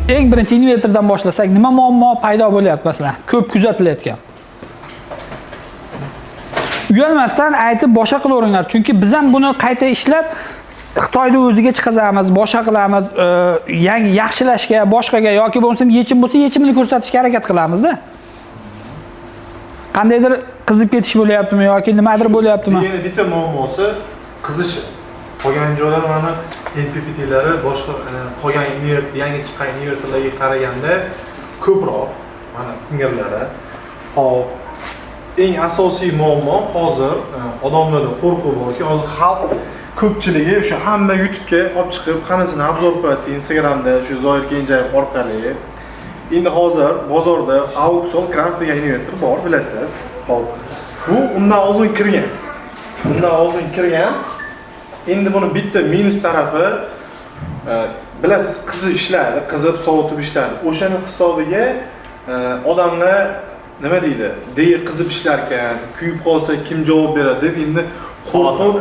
Eng birinchi invertordan boshlasak, nima muammo paydo bo'lyapti, masalan, ko'p kuzatilayotgan? Uyalmasdan aytib boshqa qilaveringlar, chunki biz ham buni qayta ishlab Xitoyda o'ziga chiqazamiz, boshqa qilamiz, yangi yaxshilashga, boshqaga yoki bo'lmasam yechim bo'lsa, yechimini ko'rsatishga harakat qilamizda. Qandaydir qizib ketish bo'lyaptimi yoki nimadir bo'lyaptimi? Degani bitta muammosi qizishi. Qolgan joylar mana MPPTlari boshqa qolgan yangi chiqqan invertorlarga qaraganda ko'proq mana stingerlari. Hop, eng asosiy muammo hozir odamlarda qo'rquv borki, hozir xalq ko'pchiligi o'sha hamma YouTube'ga olib chiqib, hammasini обзор qo'yapti Instagramda shu Zoir Kenjayev orqali. Endi hozir bozorda Auxol Craft degan invertor bor, bilasiz. Hop. Bu undan oldin kirgan. Undan oldin kirgan. Endi buni bitta minus tarafi bilasiz, qizib ishlaydi, qizib sovutib ishlaydi. O'shani hisobiga odamlar nima deydi? Deyi qizib ishlar ekan, kuyib qolsa kim javob beradi deb endi qo'rqib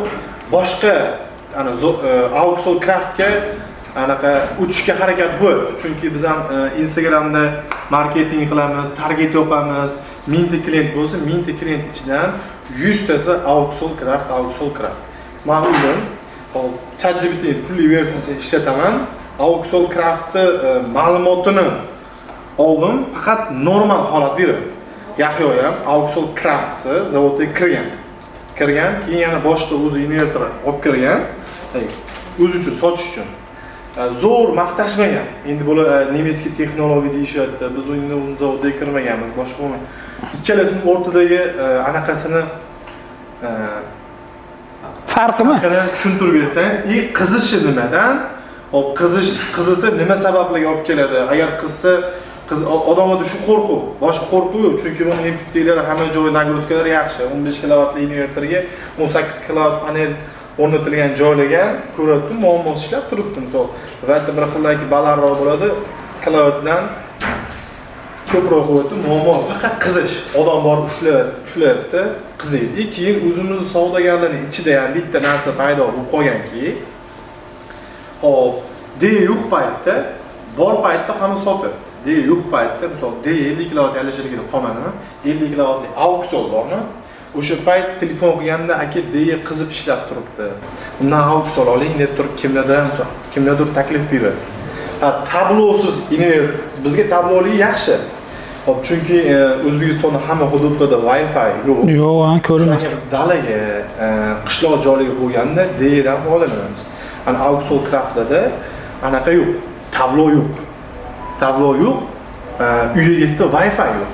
boshqa ana Auxol Craftga anaqa o'tishga harakat bo'ldi. Chunki biz ham Instagramda marketing qilamiz, target yopamiz. 1000 ta klient bo'lsa, 1000 ta klient ichidan 100 tasi Auxol Craft, Auxol Craft. Man o'zim hop ChatGPT pulli versiyasini ishlataman. Auxol Craftni ma'lumotini oldim, faqat normal holat beradi. Yahyo ham Auxol Craftni zavodga kirgan. Kirgan, keyin yana boshqa o'zi invertor olib kirgan. O'zi uchun sotish uchun. Zo'r maqtashmagan. Endi bular немецкий texnologiya deyishyapti. Biz endi uni zavodga kirmaganmiz, boshqa bo'lmagan. Ikkalasini o'rtadagi anaqasini Farqimi? Farqini tushuntirib bersangiz, и qizishi nimadan? Hop, qizish qizisa nima sabablarga olib keladi? Agar qizsa, qiz odamlarda shu qo'rquv, boshqa qo'rquv yo'q, chunki buni MPPTlari hamma joyi нагрузка lari yaxshi. 15 kilovatli invertorga 18 kilovat panel o'rnatilgan joylarga ko'ryapti, muammosi ishlab turibdi misol. Va bir xildagi balandroq bo'ladi, kilovatdan ko'proq quvvatli muammo faqat qizish. Odam borib ushlayapti, qiziydi. И keyin o'zimizni savdogarlarning ichida ham bitta narsa paydo bo'lib qolganki, hop, D yo'q paytda, bor paytda hamma sotyapti. D yo'q paytda, misol D 50 kilovat alishergida qolmadimi? 50 kilovatli Auxol bormi? O'sha payt telefon qilganda, aka, D qizib ishlab turibdi. Undan Auxol oling deb turib kimlardir ham kimlardir taklif beradi. Ha, tablosiz invertor bizga tabloli yaxshi. Hop, chunki O'zbekistonda hamma hududlarda Wi-Fi yo'q. Yo'q, ha, ko'rinmas. O'shanga biz dalaga, qishloq joylarga qo'yganda D'dan foydalanamiz. Ana Auxol Craftda anaqa yo'q, tablo yo'q. Tablo yo'q, uy egasida Wi-Fi yo'q.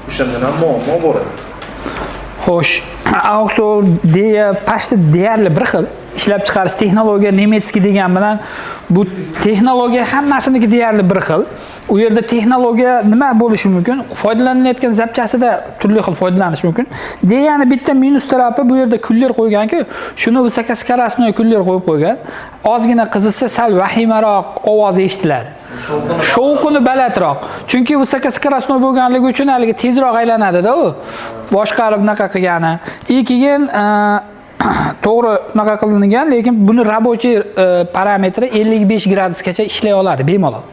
O'shandan ham muammo bo'ladi. Xo'sh, Auxol deya почти deyarli bir xil ishlab chiqarish texnologiya немецкий degan bilan bu texnologiya hammasiniki deyarli bir xil. U yerda texnologiya nima bo'lishi mumkin? Foydalanilayotgan zapchasida turli xil foydalanish mumkin. Degani bitta minus tarafi bu yerda кулер qo'yganku, shuni высокоскоростной кулер qo'yib qo'ygan. Ozgina qizisa sal vahimaroq ovoz eshitiladi. Shovqini balandroq. Chunki высокоскоростной bo'lganligi uchun haligi tezroq aylanadi-da u. Boshqarib bunaqa qilgani. И keyin to'g'ri unaqa qilingan, lekin buni рабочий parametri 55 gradusgacha ishlay oladi bemalol.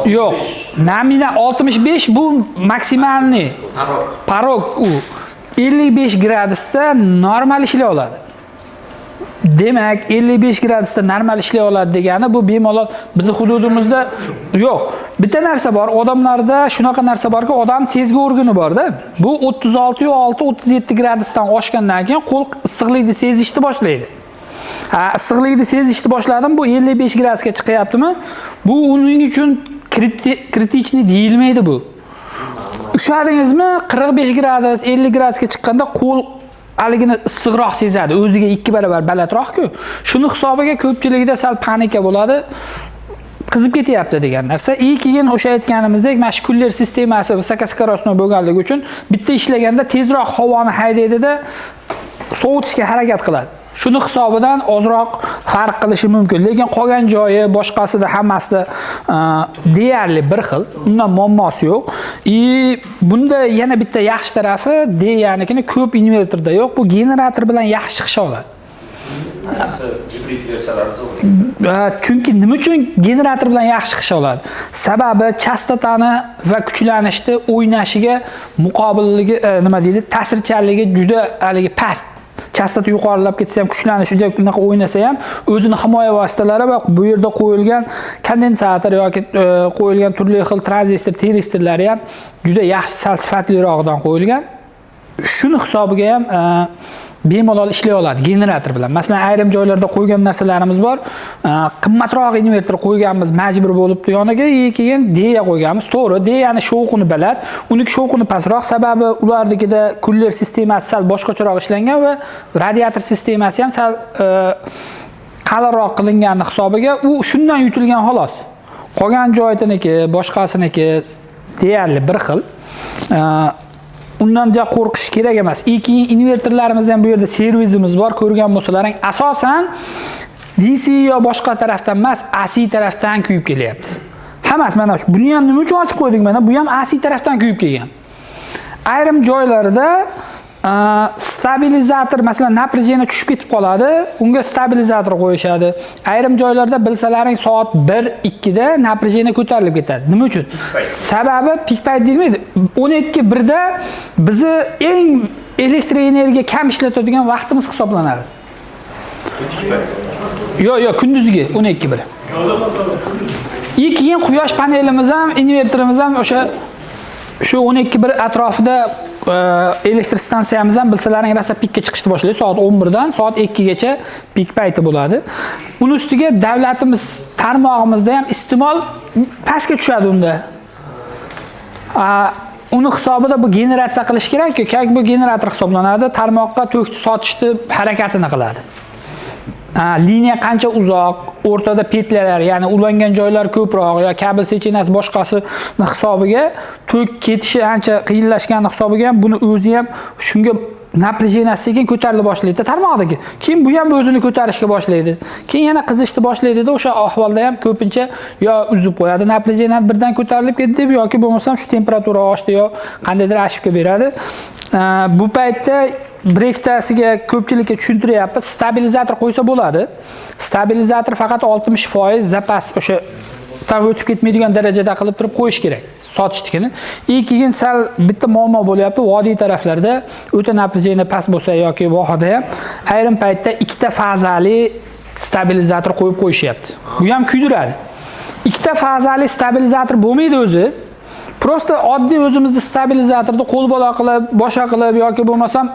Yo'q, namina 65 bu максимальный Порог. Порог u. 55 gradusda normal ishlay oladi. Demak, 55 gradusda normal ishlay oladi degani bu bemalol bizni hududimizda yo'q. Bitta narsa bor, odamlarda shunaqa narsa borki, odam sezgi organi borda. Bu 36,6 37 gradusdan oshgandan keyin qo'l issiqlikni sezishni boshlaydi. Ha, issiqlikni sezishni boshladim, bu 55 gradusga chiqyaptimi? Bu uning uchun критичный deyilmaydi bu. Ushladingizmi, 45 gradus, 50 gradusga chiqqanda qo'l haligini issiqroq sezadi. O'ziga 2 barobar balandroq-ku. Shuni hisobiga ko'pchiligida sal panika bo'ladi. Qizib ketyapti degan narsa. И keyin o'sha aytganimizdek, mana shu кулер sistemasi высокоскоростной bo'lganligi uchun bitta ishlaganda tezroq havoni haydaydida sovutishga harakat qiladi. Shuni hisobidan ozroq farq qilishi mumkin. Lekin qolgan joyi boshqasida hammasida deyarli bir xil. Undan muammosi yo'q. И bunda yana bitta yaxshi tarafi Deyanikini ko'p invertorda yo'q. Bu generator bilan yaxshi chiqisha oladi. Gibrid versiyalari zo'r. Chunki nima uchun generator bilan yaxshi qisha oladi? Sababi chastotani va kuchlanishni o'ynashiga muqobilligi, nima deydi, ta'sirchanligi juda haligi past. Chastota yuqorilab ketsa ham, kuchlanish juda unaqa o'ynasa ham, o'zini himoya vositalari va bu yerda qo'yilgan kondensator yoki qo'yilgan turli xil tranzistor, teristorlari ham juda yaxshi, sal sifatlirog'idan qo'yilgan. Shuni hisobiga ham bemalol ishlay oladi generator bilan. Masalan, ayrim joylarda qo'ygan narsalarimiz bor. Qimmatroq invertor qo'yganmiz, majbur bo'libdi yoniga, keyin Deya qo'yganmiz. To'g'ri, Deyani shovqini baland, uniki shovqini pastroq, sababi ularnikida kuller sistemasi sal boshqacharoq ishlangan va radiator sistemasi ham sal qalinroq qilingani hisobiga u shundan yutilgan xolos. Qolgan joyiniki, boshqasiniki deyarli bir xil. Undan ja qo'rqish kerak emas. Keyin invertorlarimiz ham bu yerda servisimiz bor, ko'rgan bo'lsalaring, asosan DC yo boshqa tarafdan emas, AC tarafdan kuyib kelyapti. Hammasi mana shu. Buni ham nima uchun ochib qo'ydik mana? Bu ham AC tarafdan kuyib kelgan. Ayrim joylarda stabilizator, masalan, напряжение tushib ketib qoladi, unga stabilizator qo'yishadi. Ayrim joylarda bilsalaring soat 1-2 da напряжение ko'tarilib ketadi. Nima uchun? Sababi pik payt deyilmaydi. 12-1 da bizni eng elektr energiya kam ishlatadigan vaqtimiz hisoblanadi. Yo'q, yo'q, kunduzgi 12-1. Keyin quyosh panelimiz ham, invertorimiz ham o'sha shu 12-1 atrofida elektr stansiyamiz ham bilsalaring rosa pikka chiqishni boshlaydi. Soat 11 dan soat 2 gacha pik payti bo'ladi. Uni ustiga davlatimiz tarmog'imizda ham iste'mol pastga tushadi unda. Uni hisobida bu generatsiya qilish kerak-ku, kak bu generator hisoblanadi, tarmoqqa tokni sotishni harakatini qiladi. Liniya qancha uzoq, o'rtada petlalar, ya'ni ulangan joylar ko'proq yo kabel sechinasi boshqasini hisobiga tok ketishi ancha qiyinlashgani hisobiga ham buni o'zi ham shunga напряжение sekin ko'tarila boshlaydi tarmoqdagi. Keyin bu ham o'zini ko'tarishga boshlaydi. Keyin yana qizishni boshlaydi-da, o'sha ahvolda ham ko'pincha yo uzib qo'yadi, напряжение birdan ko'tarilib ketdi deb yoki bo'lmasam shu temperatura oshdi yo qandaydir ошибка beradi. Bu paytda bir ikkitasiga ko'pchilikka tushuntiryapmiz. Stabilizator qo'ysa bo'ladi. Stabilizator faqat 60% zapas o'sha tan o'tib ketmaydigan darajada qilib turib qo'yish kerak sotishnikini. Keyin sal bitta muammo bo'lyapti. Vodiy taraflarda o'ta напряжение past bo'lsa yoki vohada ham ayrim paytda ikkita fazali stabilizator qo'yib qo'yishyapti. Bu ham kuydiradi. Ikkita fazali stabilizator bo'lmaydi o'zi. Просто oddiy o'zimizni stabilizatorni qo'l bola qilib, boshqa qilib yoki bo'lmasam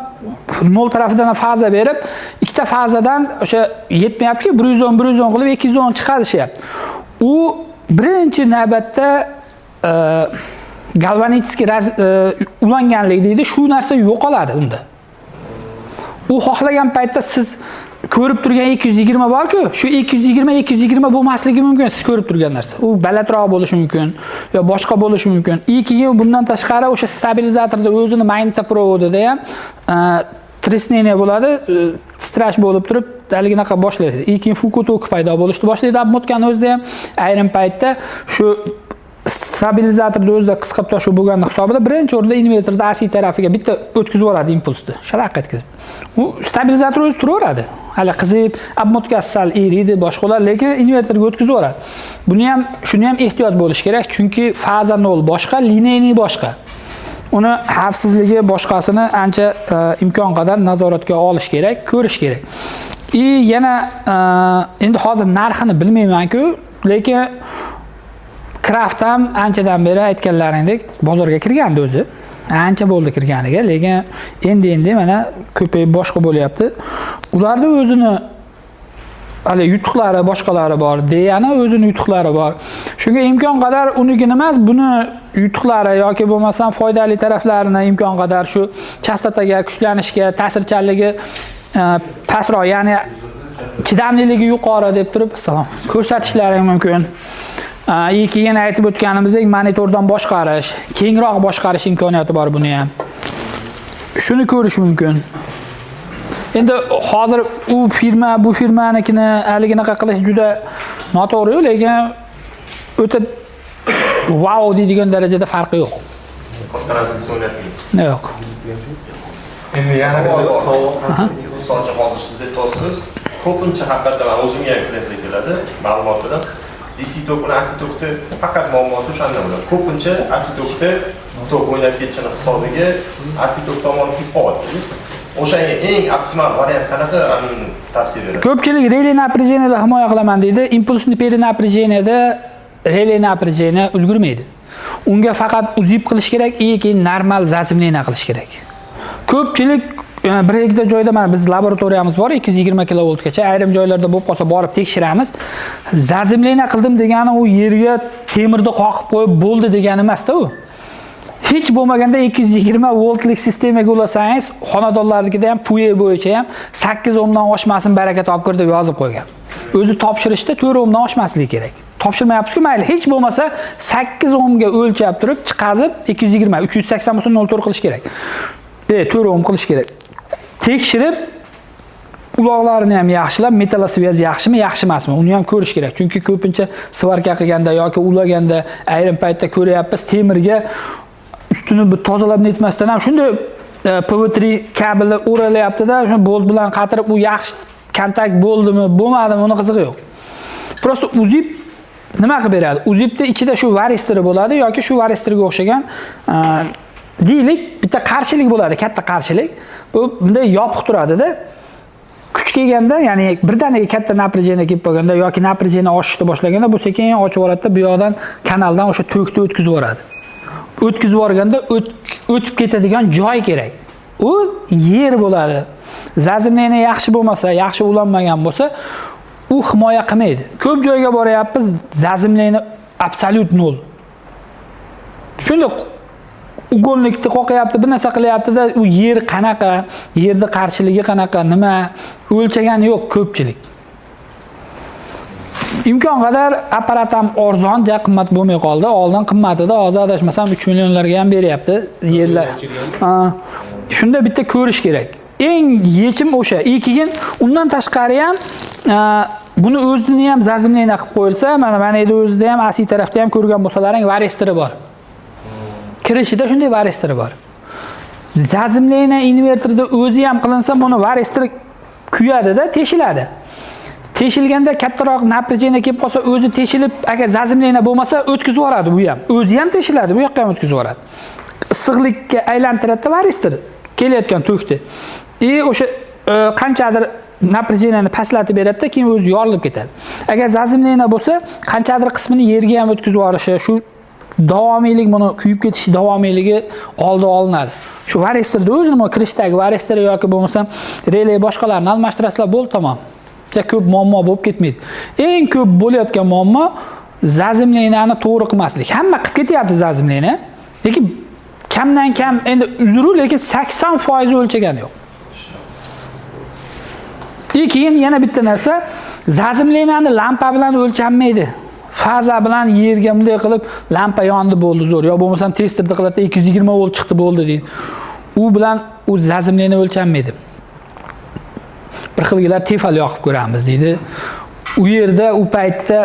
nol tarafidan faza berib, ikkita fazadan o'sha yetmayapti-ki, 110 110 qilib 210 chiqarishyapti. U birinchi navbatda galvanический ulanganlik deydi, shu narsa yo'qoladi unda. U xohlagan paytda siz ko'rib turgan 220 bor-ku, shu 220 220 bo'lmasligi mumkin siz ko'rib turgan narsa. U balandroq bo'lishi mumkin yo boshqa bo'lishi mumkin. Keyin bundan tashqari o'sha stabilizatorda o'zini magnitoprovodida ham треснение bo'ladi, titrash bo'lib turib, haliginaqa boshlaydi. Keyin Fuko toki paydo bo'lishni boshlaydi обмотка ni o'zida ham. Ayrim paytda shu stabilizatorda o'zida qisqa tutashuv bo'lgani hisobida birinchi o'rinda invertorda AC tarafiga bitta o'tkazib yuboradi impulsni, shalaq etkazib. U stabilizator o'zi turaveradi. Hali qizib, обмотка si sal eriydi, boshqalar, lekin invertorga o'tkazib yuboradi. Buni ham, shuni ham ehtiyot bo'lish kerak, chunki faza 0 boshqa, линейный boshqa. Uni xavfsizligi boshqasini ancha imkon qadar nazoratga olish kerak, ko'rish kerak. И yana endi hozir narxini bilmayman-ku, lekin Kraft ham anchadan beri aytganlaringdek bozorga kirgandi o'zi. Ancha bo'ldi kirganiga, lekin endi-endi mana ko'payib boshqa bo'lyapti. Ularda o'zini hali yutuqlari, boshqalari bor. Deyani o'zini yutuqlari bor. Shunga imkon qadar unikini emas, buni yutuqlari yoki bo'lmasam foydali taraflarini imkon qadar shu chastotaga, kuchlanishga ta'sirchanligi pastroq, ya'ni chidamliligi yuqori deb turib, salom, ko'rsatishlari mumkin. Keyin aytib o'tganimizdek monitordan boshqarish, kengroq boshqarish imkoniyati bor buni ham. Shuni ko'rish mumkin. Endi hozir u firma, bu firmanikini haliginaqa qilish juda noto'g'ri, lekin o'ta vau deydigan darajada farqi yo'q. Katta разница o'ynatmaydi. Yo'q. Endi yana bitta savol. Misol uchun hozir siz aytyapsiz, Ko'pincha haqiqatda man o'zimga ham klientlar keladi, ma'lumot bilan. DC tok bilan AC tokni faqat muammosi o'shanda bo'ladi. Ko'pincha AC tokda tok o'ynab ketishini hisobiga AC tok tomoni kuyib qolyapti. O'shanga eng optimal variant qanaqa tavsiya beradi? Ko'pchilik реле напряжение da himoya qilaman deydi. Импульсный перенапряжение da реле напряжение ulgurmaydi. Unga faqat УЗИП qilish kerak, и keyin normal заземление qilish kerak. Ko'pchilik bir ikkita joyda, mana biz laboratoriyamiz bor 220 kilovoltgacha, ayrim joylarda bo'lib qolsa borib tekshiramiz. Заземление qildim degani u yerga temirni qoqib qo'yib bo'ldi degani emas-da u. Hech bo'lmaganda 220 voltlik sistemaga ulasangiz, xonadonlarnikida ham PUE bo'yicha ham 8 ohmdan oshmasin, baraka topkir deb yozib qo'ygan. O'zi topshirishda 4 ohmdan oshmasligi kerak. Topshirmayapsiz-ku, mayli, hech bo'lmasa 8 ohmga o'lchab turib, chiqazib 220, 380 bo'lsa 0.4 qilish kerak. 4 ohm qilish kerak. Tekshirib uloqlarini ham yaxshilab, металлосвязь yaxshimi, yaxshi emasmi, uni ham ko'rish kerak. Chunki ko'pincha svarka qilganda yoki ulaganda ayrim paytda ko'ryapmiz, temirga ustini bir tozalab netmasdan ham shunday PV3 kabeli o'ralyapti-da, shuni bolt bilan qatirib, u yaxshi kontakt bo'ldimi, bo'lmadimi, uni qizig'i yo'q. Просто УЗИП nima qilib beradi? УЗИП ni ichida shu varistori bo'ladi yoki shu varistorga o'xshagan deylik, bitta qarshilik bo'ladi, katta qarshilik. Bu bunday yopiq turadida. Kuch kelganda, ya'ni birdaniga katta напряжение kelib qolganda yoki напряжение oshishni boshlaganda, bu sekin ochib yuboradida, bu yoqdan kanaldan o'sha tokni o'tkazib yuboradi. O'tkazib yuborganda o'tib ketadigan joy kerak. U yer bo'ladi. Заземление yaxshi bo'lmasa, yaxshi ulanmagan bo'lsa, u himoya qilmaydi. Ko'p joyga boryapmiz, заземление абсолют nol. Shunday угольник ni qoqyapti, bir narsa qilyapti-da, u yer qanaqa, yerni qarshiligi qanaqa, nima o'lchagani yo'q ko'pchilik. Imkon qadar apparat ham arzon, ja qimmat bo'lmay qoldi. Oldin qimmat edi, hozir adashmasam 3 millionlarga ham beryapti yerlar. Ha, shunda bitta ko'rish kerak. Eng yechim o'sha. И keyin undan tashqari ham buni o'zini ham заземление qilib qo'yilsa, mana yerda o'zida ham AC tarafda ham ko'rgan bo'lsalaring varistori bor. Kirishida shunday varistori bor. Заземление invertorda o'zi ham qilinsa, buni varistor kuyadi-da, teshiladi. Teshilganda kattaroq напряжение kelib qolsa, o'zi teshilib, agar заземление bo'lmasa, o'tkazib yuboradi bu ham. O'zi ham teshiladi, bu yoqqa ham o'tkazib yuboradi. Issiqlikka aylantiradi varistor kelayotgan tokni. И o'sha qanchadir напряжение ni pastlatib beradi-da, keyin o'zi yorilib ketadi. Agar заземление bo'lsa, qanchadir qismini yerga ham o'tkazib yuborishi, shu davomiylik, buni kuyib ketish davomiyligi oldi olinadi. Shu varistorda o'zi nima kirishdagi varistor yoki bo'lmasa rele boshqalarni almashtirasizlar, bo'ldi, tamom. Juda ko'p muammo bo'lib ketmaydi. Eng ko'p bo'layotgan muammo заземление ni to'g'ri qilmaslik. Hamma qilib ketyapti заземление, lekin kamdan kam, endi uzru, lekin 80% o'lchagani yo'q. И keyin yana bitta narsa, заземление ni lampa bilan o'lchanmaydi. Faza bilan yerga bunday qilib lampa yondi, bo'ldi, zo'r. Yo bo'lmasam testerda qiladi, 220 volt chiqdi, bo'ldi deydi. U bilan u заземление o'lchanmaydi. Bir xilgilar tefal yoqib ko'ramiz deydi. U yerda u paytda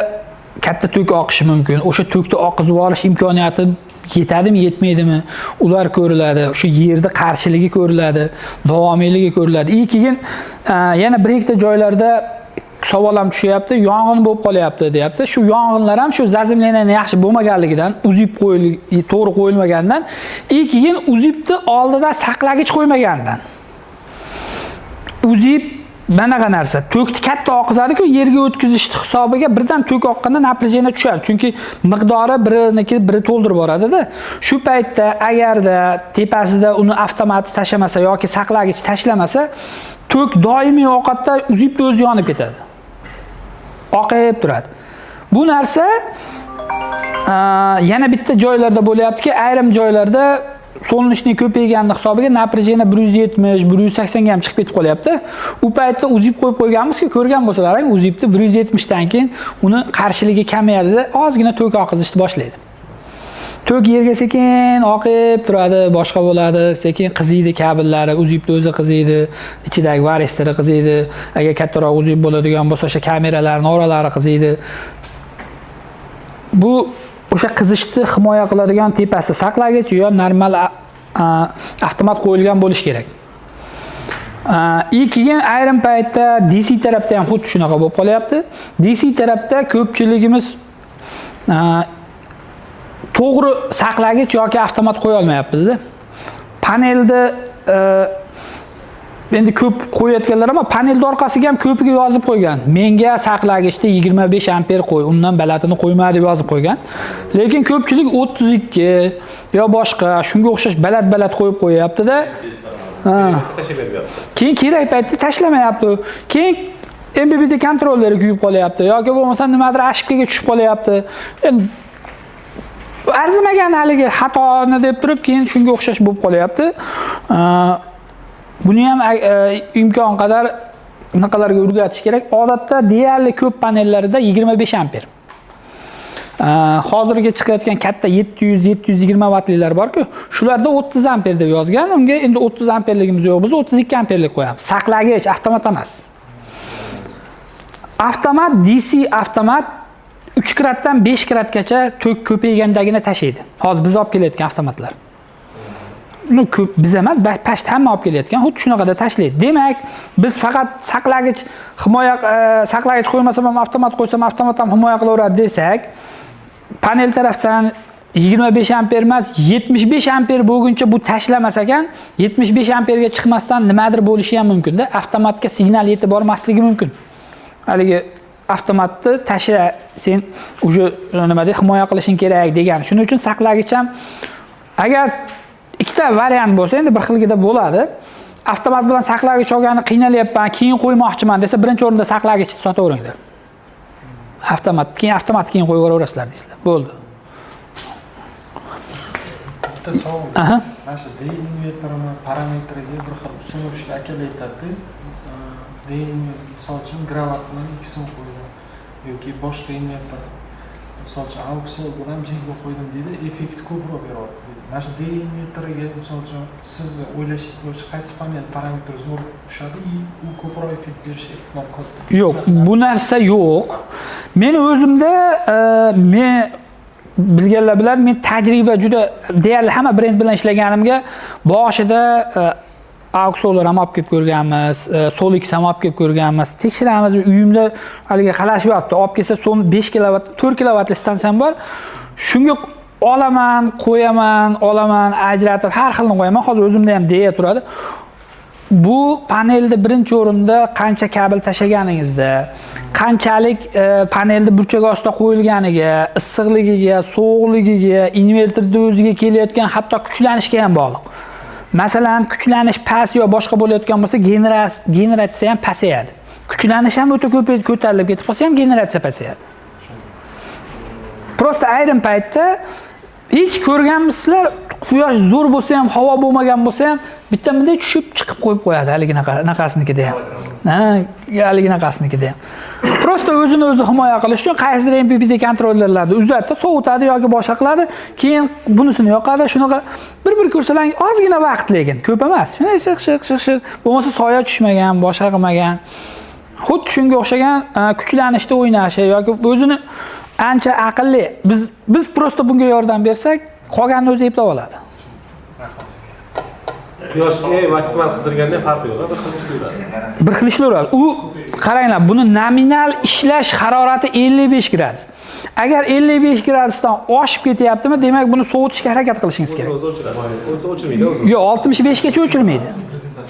katta tok oqishi mumkin. O'sha tokni oqizib yuborish imkoniyati yetadimi, yetmaydimi? Ular ko'riladi. O'sha yerda qarshiligi ko'riladi, davomiyligi ko'riladi. И keyin yana bir ikkita joylarda savol ham tushyapti, yong'in bo'lib qolyapti deyapti. Shu yong'inlar ham shu заземление ni yaxshi bo'lmaganligidan, УЗИП qo'yil to'g'ri qo'yilmagandan, и keyin УЗИП ni oldida saqlagich qo'ymagandan. УЗИП manaqa narsa, tokni katta oqizadi-ku, yerga o'tkazish hisobiga birdan tok oqqanda напряжение tushadi. Chunki miqdori biriniki biri to'ldirib boradi-da. Shu paytda agarda tepasida uni avtomat tashlamasa yoki saqlagich tashlamasa, tok doimiy ovqatda УЗИП ni o'zi yonib ketadi. Oqib turadi. Bu narsa yana bitta joylarda bo'lyaptiki, ayrim joylarda солнечный ko'payganini hisobiga напряжение 170, 180 ga ham chiqib ketib qolyapti. U paytda УЗИП qo'yib qo'yganmizki, ko'rgan bo'lsalaring, УЗИП ni 170 dan keyin uni qarshiligi kamayadi, ozgina tok oqizishni boshlaydi. Tok yerga sekin oqib turadi, boshqa bo'ladi, sekin qiziydi kabellari, УЗИП ni o'zi qiziydi, ichidagi varistori qiziydi. Agar kattaroq УЗИП bo'ladigan bo'lsa, o'sha kameralarning oralari qiziydi. Bu o'sha qizishni himoya qiladigan tepasi saqlagich yo normal avtomat qo'yilgan bo'lishi kerak. И keyin ayrim paytda DC tarafda ham xuddi shunaqa bo'lib qolyapti. DC tarafda ko'pchiligimiz to'g'ri saqlagich yoki avtomat qo'ya olmayapmiz-da. Panelni endi ko'p qo'yayotganlar, ammo panelni orqasiga ham ko'piga yozib qo'ygan. Menga saqlagichda 25 amper qo'y, undan balandini qo'yma deb yozib qo'ygan. Lekin ko'pchilik 32 yo boshqa shunga o'xshash baland-baland qo'yib qo'yapti-da. Ha. Tashlab bermayapti. Keyin kerak paytda tashlamayapti. Keyin MPPT kontrolleri kuyib qolyapti yoki bo'lmasa nimadir ошибка ga tushib qolyapti. Endi arzimagan haligi xatoni deb turib, keyin shunga o'xshash bo'lib qolyapti. Buni ham imkon qadar bunaqalarga o'rgatish kerak. Odatda deyarli ko'p panellarda 25 amper. Hozirgi chiqayotgan katta 700-720 vattlilar bor-ku, shularda 30 amper deb yozgan. Unga endi 30 amperligimiz yo'q, biz 32 amperlik qo'yamiz. Saqlagich, avtomat emas. Avtomat DC avtomat 3 kratdan 5 kratgacha tok ko'paygandagina tashiydi. Hozir biz olib kelayotgan avtomatlar. Ну, ko'p biz emas, past hamma olib kelayotgan, xuddi shunaqada tashlaydi. Demak, biz faqat saqlagich himoya saqlagich qo'ymasam ham avtomat qo'ysam, avtomat ham himoya qilaveradi desak, panel tarafdan 25 amper emas, 75 amper bo'lguncha bu tashlamas ekan, 75 amperga chiqmasdan nimadir bo'lishi ham mumkin-da. Avtomatga signal yetib bormasligi mumkin. Haligi avtomatni tashla, sen уже nima deydi, himoya qilishing kerak degan. Shuning uchun saqlagich ham agar ikkita variant bo'lsa, endi bir xilgida bo'ladi. Avtomat bilan saqlagich olgani qiynalyapman, keyin qo'ymoqchiman desa, birinchi o'rinda saqlagichni sotaveringlar. Avtomat, keyin avtomat keyin qo'yib yuboraverasizlar deysizlar. Bo'ldi. Bitta savol. Aha. Mana shu D invertorini parametriga bir xil установщик akalar aytadida, D invertor, misol uchun, Growatt bilan ikisini qo'ydim yoki boshqa invertor, misol uchun, AUXOL bilan Jinko qo'ydim deydi, effekti ko'proq beryapti deydi. Mana shu D invertoriga, misol uchun, sizni o'ylashingiz bo'yicha qaysi panel parametri zo'r tushadi и u ko'proq effekt berish ehtimoli katta? Yo'q, bu narsa yo'q. Men o'zimda men bilganlar biladi, men tajriba juda deyarli hamma brend bilan ishlaganimga boshida AUXOLar ham olib kelib ko'rganmiz, Solix ham olib kelib ko'rganmiz. Tekshiramiz, uyimda haligi qalashyapti. Olib kelsa, so'm 5 kilovat, 4 kilovatli stansiyam bor. Shunga olaman, qo'yaman, olaman, ajratib har xilini qo'yaman. Hozir o'zimda ham deya turadi. Bu panelni birinchi o'rinda qancha kabel tashlaganingizda, qanchalik panelni burchak ostida qo'yilganiga, issiqligiga, sovuqligiga, invertorni o'ziga kelayotgan hatto kuchlanishga ham bog'liq. Masalan, kuchlanish past yo boshqa bo'layotgan bo'lsa, generatsiya ham pasayadi. Kuchlanish ham o'ta ko'p ko'tarilib ketib qolsa ham generatsiya pasayadi. Просто ayrim paytda hech ko'rganmisizlar, quyosh zo'r bo'lsa ham, havo bo'lmagan bo'lsa ham, bitta bunday tushib chiqib qo'yib qo'yadi haligi naqasinikida ham. Ha, haligi naqasinikida ham. Просто o'zini o'zi himoya qilish uchun qaysidir MPPT kontrollerlarni uzatdi, sovutadi yoki boshqa qiladi, keyin bunisini yoqadi, shunaqa bir-bir ko'rsalang ozgina vaqt lekin, ko'p emas. Shunday shiq shiq shiq shiq, bo'lmasa soya tushmagan, boshqa qilmagan. Xuddi shunga o'xshagan kuchlanishda o'ynashi yoki o'zini ancha aqlli. Biz просто bunga yordam bersak, qolganini o'zi eplab oladi. Quyoshga maksimal qizdirganda farqi yo'q, bir xil ishlayveradi. Bir xil ishlayveradi. U qaranglar, buni nominal ishlash harorati 55 gradus. Agar 55 gradusdan oshib ketyaptimi, demak buni sovutishga harakat qilishingiz kerak. O'zi o'chiradi. O'zi o'chirmaydi o'zi. Yo'q, 65 gacha o'chirmaydi.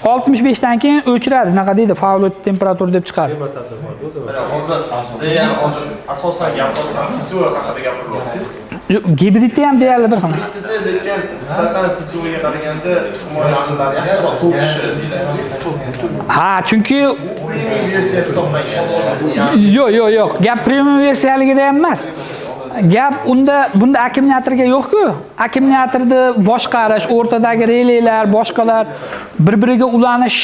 65 dan keyin o'chiradi. Nima deydi? Faol temperatura deb chiqadi. Termostator bor o'zi. Mana hozir ya'ni hozir asosan gapiryapti, сетевой haqida gapirilyapti. Yo'q, gibridda ham deyarli bir xil. Gibridda lekin nisbatan сетевой ga qaraganda himoyasi yaxshiroq, sovutishi. Ha, chunki Premium versiya hisoblangan. Yo'q, yo'q, yo'q. Gap premium versiyaligida ham emas. Gap unda bunda akkumulyatorga yo'q-ku. Akkumulyatorni boshqarish, o'rtadagi relelar, boshqalar bir-biriga ulanish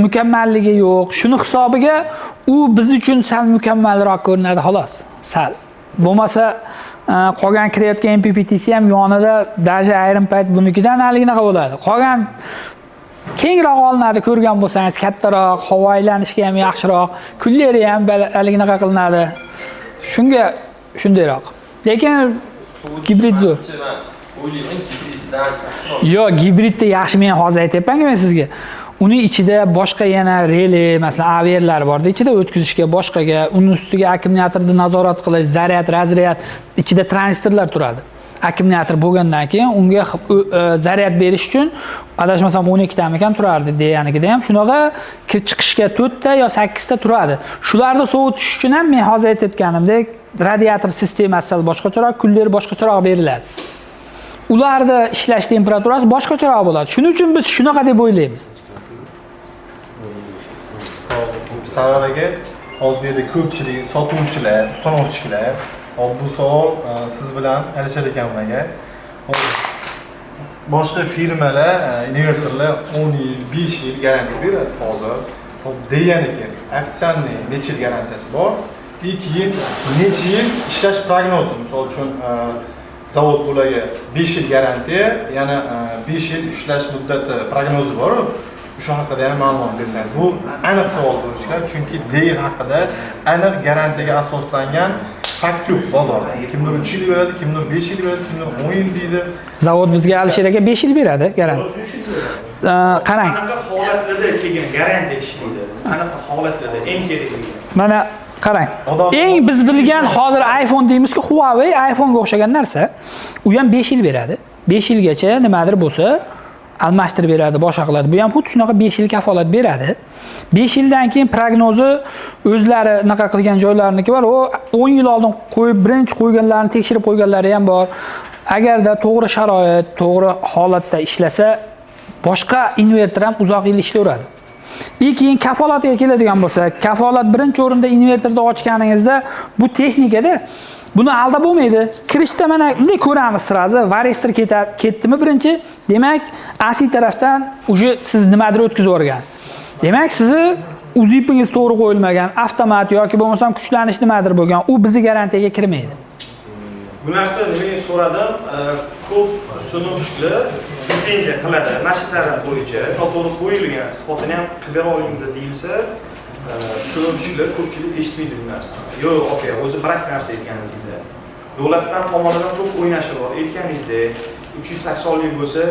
mukammalligi yo'q. Shuni hisobiga u biz uchun sal mukammalroq ko'rinadi xolos. Sal. Bo'lmasa qolgan kirayotgan MPPTC ham yonida даже ayrim payt bunikidan haliginaqa bo'ladi. Qolgan kengroq olinadi ko'rgan bo'lsangiz, kattaroq, havo aylanishga ham yaxshiroq, kulleri ham haliginaqa qilinadi. Shunga shundayroq. Lekin gibrid zo'r. Man o'ylayman, gibriddan ancha yaxshiroq. Yo'q, gibridda yaxshi, men hozir aytyapman-ku men sizga. Uni ichida boshqa yana rele, masalan, AVRlar borda ichida o'tkazishga, boshqaga, uni ustiga akkumulyatorni nazorat qilish, zaryad, razryad, ichida tranzistorlar turadi. Akkumulyator bo'lgandan keyin unga zaryad berish uchun adashmasam 12 tamikan turardi deyanikida ham shunaqa chiqishga 4 ta yo 8 ta turadi. Shularni sovutish uchun ham men hozir aytayotganimdek radiator sistemasi sal boshqacharoq, kuller boshqacharoq beriladi. Ularda ishlash temperaturasi boshqacharoq bo'ladi. Shuning uchun biz shunaqa deb o'ylaymiz. Sarvar aka, hozir bu yerda ko'pchilik sotuvchilar, ustanovchilar. Hop, bu savol siz bilan Alisher akamlarga. Hop, boshqa firmalar invertorlar 10 yil, 5 yil garantiya beradi hozir. Hop, deganiki, официальный necha yil garantiyasi bor? И keyin necha yil ishlash prognozi, misol uchun zavod bularga 5 yil garantiya, yana 5 yil ishlash muddati prognozi bor. O'sha haqida ham ma'lumot bersangiz. Bu aniq savol bo'lishi kerak, chunki Deye haqida aniq garantiyaga asoslangan fakt yo'q bozorda. Kimdir 3 yil beradi, kimdir 5 yil beradi, kimdir 10 yil deydi. Zavod bizga Alisher aka 5 yil beradi garantiya. Qarang. Qanaqa holatlarda kelgan garantiya ishlaydi? Qanaqa holatlarda eng kerakligi? Mana qarang. Eng biz bilgan hozir iPhone deymizku, Huawei iPhone'ga o'xshagan narsa. U ham 5 yil beradi. 5 yilgacha nimadir bo'lsa almashtirib beradi, boshqa qiladi. Bu ham xuddi shunaqa 5 yil kafolat beradi. 5 yildan keyin prognozi o'zlari anaqa qilgan joylarniki bor. U 10 yil oldin qo'yib, birinchi qo'yganlarini tekshirib qo'yganlari ham bor. Agarda to'g'ri sharoit, to'g'ri holatda ishlasa, boshqa invertor ham uzoq yil ishlayveradi. И keyin kafolatiga keladigan bo'lsak, kafolat birinchi o'rinda invertorda ochganingizda bu texnikada buni aldab bo'lmaydi. Kirishda mana bunday ko'ramiz сразу, varistor ketdimi birinchi, demak AC tarafdan уже siz nimadir o'tkazib yuborgansiz. Demak, sizni UZIPingiz to'g'ri qo'yilmagan, avtomat yoki bo'lmasam kuchlanish nimadir bo'lgan, u bizni garantiyaga kirmaydi. Bu narsa nimaga so'radim? Ko'p установщик lar pretenziya qiladi. Mana shu taraf bo'yicha noto'g'ri qo'yilgan, isbotini ham qilib bera olingda deyilsa, установщик lar ko'pchilik eshitmaydi bu narsani. Yo'q, aka, o'zi brak narsa aytgan deydi. Davlatdan tomonidan ko'p o'ynashi bor. Aytganingizdek, 380 lik bo'lsa,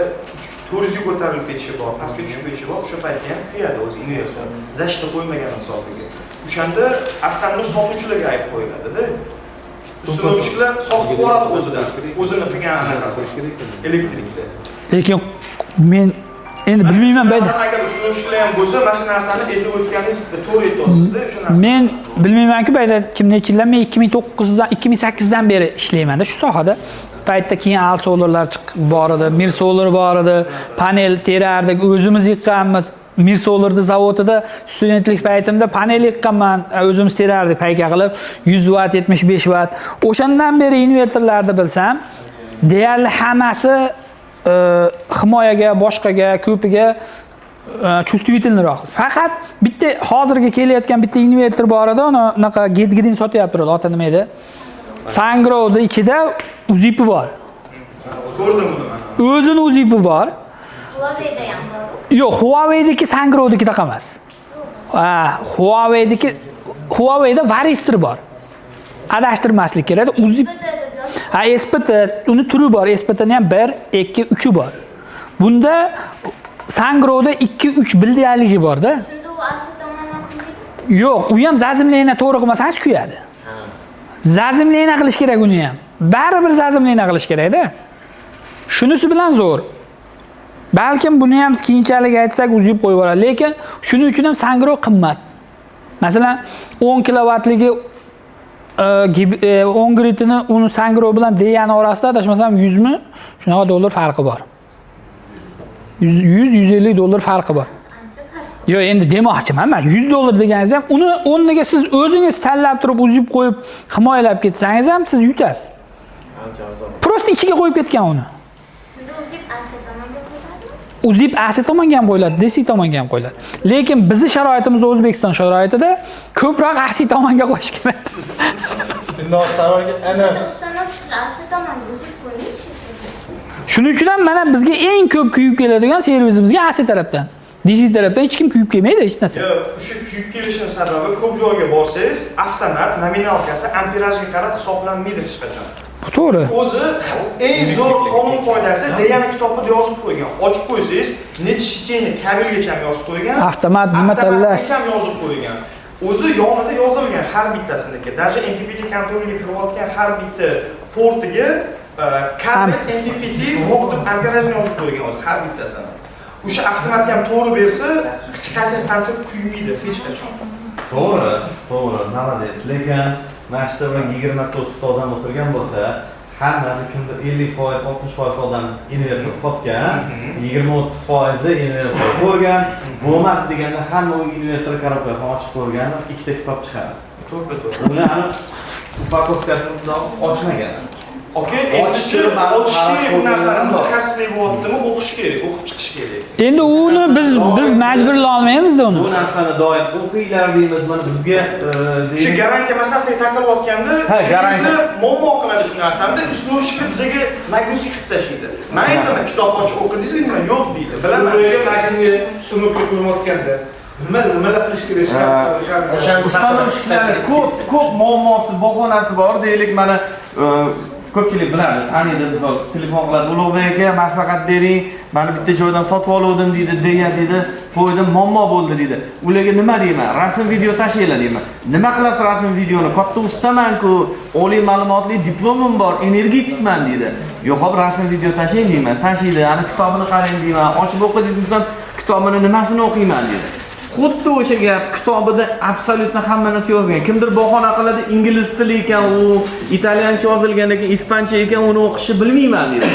400 ga ko'tarilib ketishi bor, pastga tushib ketishi bor. O'sha paytda ham kuyadi o'zi invertor. Защита qo'ymagan hisobiga. O'shanda aslida sotuvchilarga ayb qo'yiladi-da. Установщик lar sotib yuboradi o'zidan. O'zini qilgan anaqasi. Elektrikda. Lekin men endi bilmayman. Agar установщик lar ham bo'lsa, mana shu narsani aytib o'tganingiz to'g'ri aytyapsiz-da, o'sha narsa. Men bilmaymanku, bu yerda kim necha yildan, men 2009dan, 2008dan beri ishlayman-da shu sohada. Paytda keyin Al Solarlar chiqib bor edi, Mir Solar bor edi, panel terardik, o'zimiz yiqqanmiz. Mir Solarni zavodida studentlik paytimda panel yiqqanman, o'zimiz terardik payka qilib 100 vatt, 75 vatt. O'shandan beri invertorlarni bilsam, deyarli hammasi himoyaga, boshqaga, ko'piga чувствительный roq. Faqat bitta hozirgi kelayotgan bitta invertor bor edi, uni unaqa Get Green sotyapti turadi, oti nima edi? Sungrow'ni ichida UZIPi bor. Ko'rdim buni man. O'zini UZIPi bor. Huawei'da ham bor. Yo'q, Huawei'diki Sungrow'nikidaqa emas. Ha, Huawei'diki, Huawei'da varistor bor. Adashtirmaslik kerak. UZIP. SPT deb yozib. Ha, SPT, uni turi bor. SPTni ham 1, 2, 3 bor. Bunda Sungrow'da 2, 3 bildiyaligi bor-da. Shunda u AC tomondan kuymaydi. Yo'q, u ham заземление to'g'ri qilmasangiz kuyadi. Заземление qilish kerak uni ham. Baribir заземление qilish kerak-da. Shunisi bilan zo'r. Balkim buni ham keyinchalik aytsak uzib qo'yib yuboradi, lekin shuning uchun ham Sungrow qimmat. Masalan, 10 kilovattligi 10 gritini uni Sungrow bilan Deyani orasida adashmasam 100 mi shunaqa dollar farqi bor. 100 150 dollar farqi bor. Ancha farq. Yo'q, endi demoqchiman, man 100 dollar deganingiz ham uni o'rniga siz o'zingiz tanlab turib uzib qo'yib himoyalab ketsangiz ham siz yutasiz. Ancha arzon. Просто ichiga qo'yib ketgan uni. Shunda UZIP AC tomonga qo'yiladimi? UZIP AC tomonga ham qo'yiladi, DC tomonga ham qo'yiladi. Lekin bizni sharoitimizda, O'zbekiston sharoitida ko'proq AC tomonga qo'yish kerak. Endi savolga ana Shunda установщик lar AC tomonga UZIP qo'ymaydi. Shuning uchun ham mana bizga eng ko'p kuyib keladigan servisimizga AC tarafdan. DC tarafdan hech kim kuyib kelmaydi hech narsa. Yo'q, o'sha kuyib kelishini sababi ko'p joyga borsangiz, avtomat номиналка si amperajga qarab hisoblanmaydi hech qachon. Bu to'g'ri. O'zi eng zo'r qonun qoidasi degani kitobda yozib qo'ygan. Ochib qo'ysangiz, necha сечение kabelgacha ham yozib qo'ygan. Avtomat nima tanlash. Avtomatgacha ham yozib qo'ygan. O'zi yonida yozilgan har bittasiniki. Даже MPPT kontrolga kirayotgan har bitta portiga kabel MPPT port deb amperajni yozib qo'ygan o'zi har bittasini. O'sha avtomatga ham to'g'ri bersa, hech qaysi stansiya kuymaydi hech qachon. To'g'ri, to'g'ri, молодец. Lekin mana shu yerda 20-30 ta odam o'tirgan bo'lsa, hammasi kimdir 50%, 60% odam invertor sotgan, 20-30% invertor ko'rgan, bo'lmadi deganda hamma u invertor коробка sini ochib ko'rgan, ikkita kitob chiqadi. To'g'ri, to'g'ri. Uni aniq упаковка sini bundoq ochmagan. Okey, Ochish endi ochish kerak bu narsani, bor. mutaxassislik bo'lyaptimi, o'qish kerak, o'qib chiqish kerak. Endi uni biz majburlay olmaymizda uni. Bu narsani doim o'qinglar deymiz, mana bizga Shu garantiya masalasiga taqilayotganda, Ha, garantiya. muammo qiladi shu narsani, установщик lar bizga нагрузка qilib tashlaydi. Men aytaman, kitob ochib o'qidingizmi, deyman, yo'q deydi. Bilaman. Mashinga установка qo'yayotganda nimalar qilish kerak? Установщик lar ko'p muammosi, bahonasi bor. Deylik, mana ko'pchilik biladi, taniydi, misol telefon qiladi, Ulug'bek aka maslahat bering, mana bitta joydan sotib oluvdim deydi, deya deydi, qo'ydim, muammo bo'ldi deydi. Ularga nima deyman? Rasm video tashlanglar deyman. Nima qilasiz rasm videoni? Katta ustaman-ku, oliy ma'lumotli diplomim bor, energetikman deydi. Yo'q, hop, rasm video tashlang deyman. Tashlaydi, ana kitobini qarang deyman. Ochib o'qidingiz desam, kitobini nimasini o'qiyman deydi. Xuddi o'sha gap kitobida абсолютно hamma narsa yozgan. Kimdir bahona qiladi, ingliz tili ekan u, italyancha yozilgan ekan, ispancha ekan, uni o'qishni bilmayman deydi.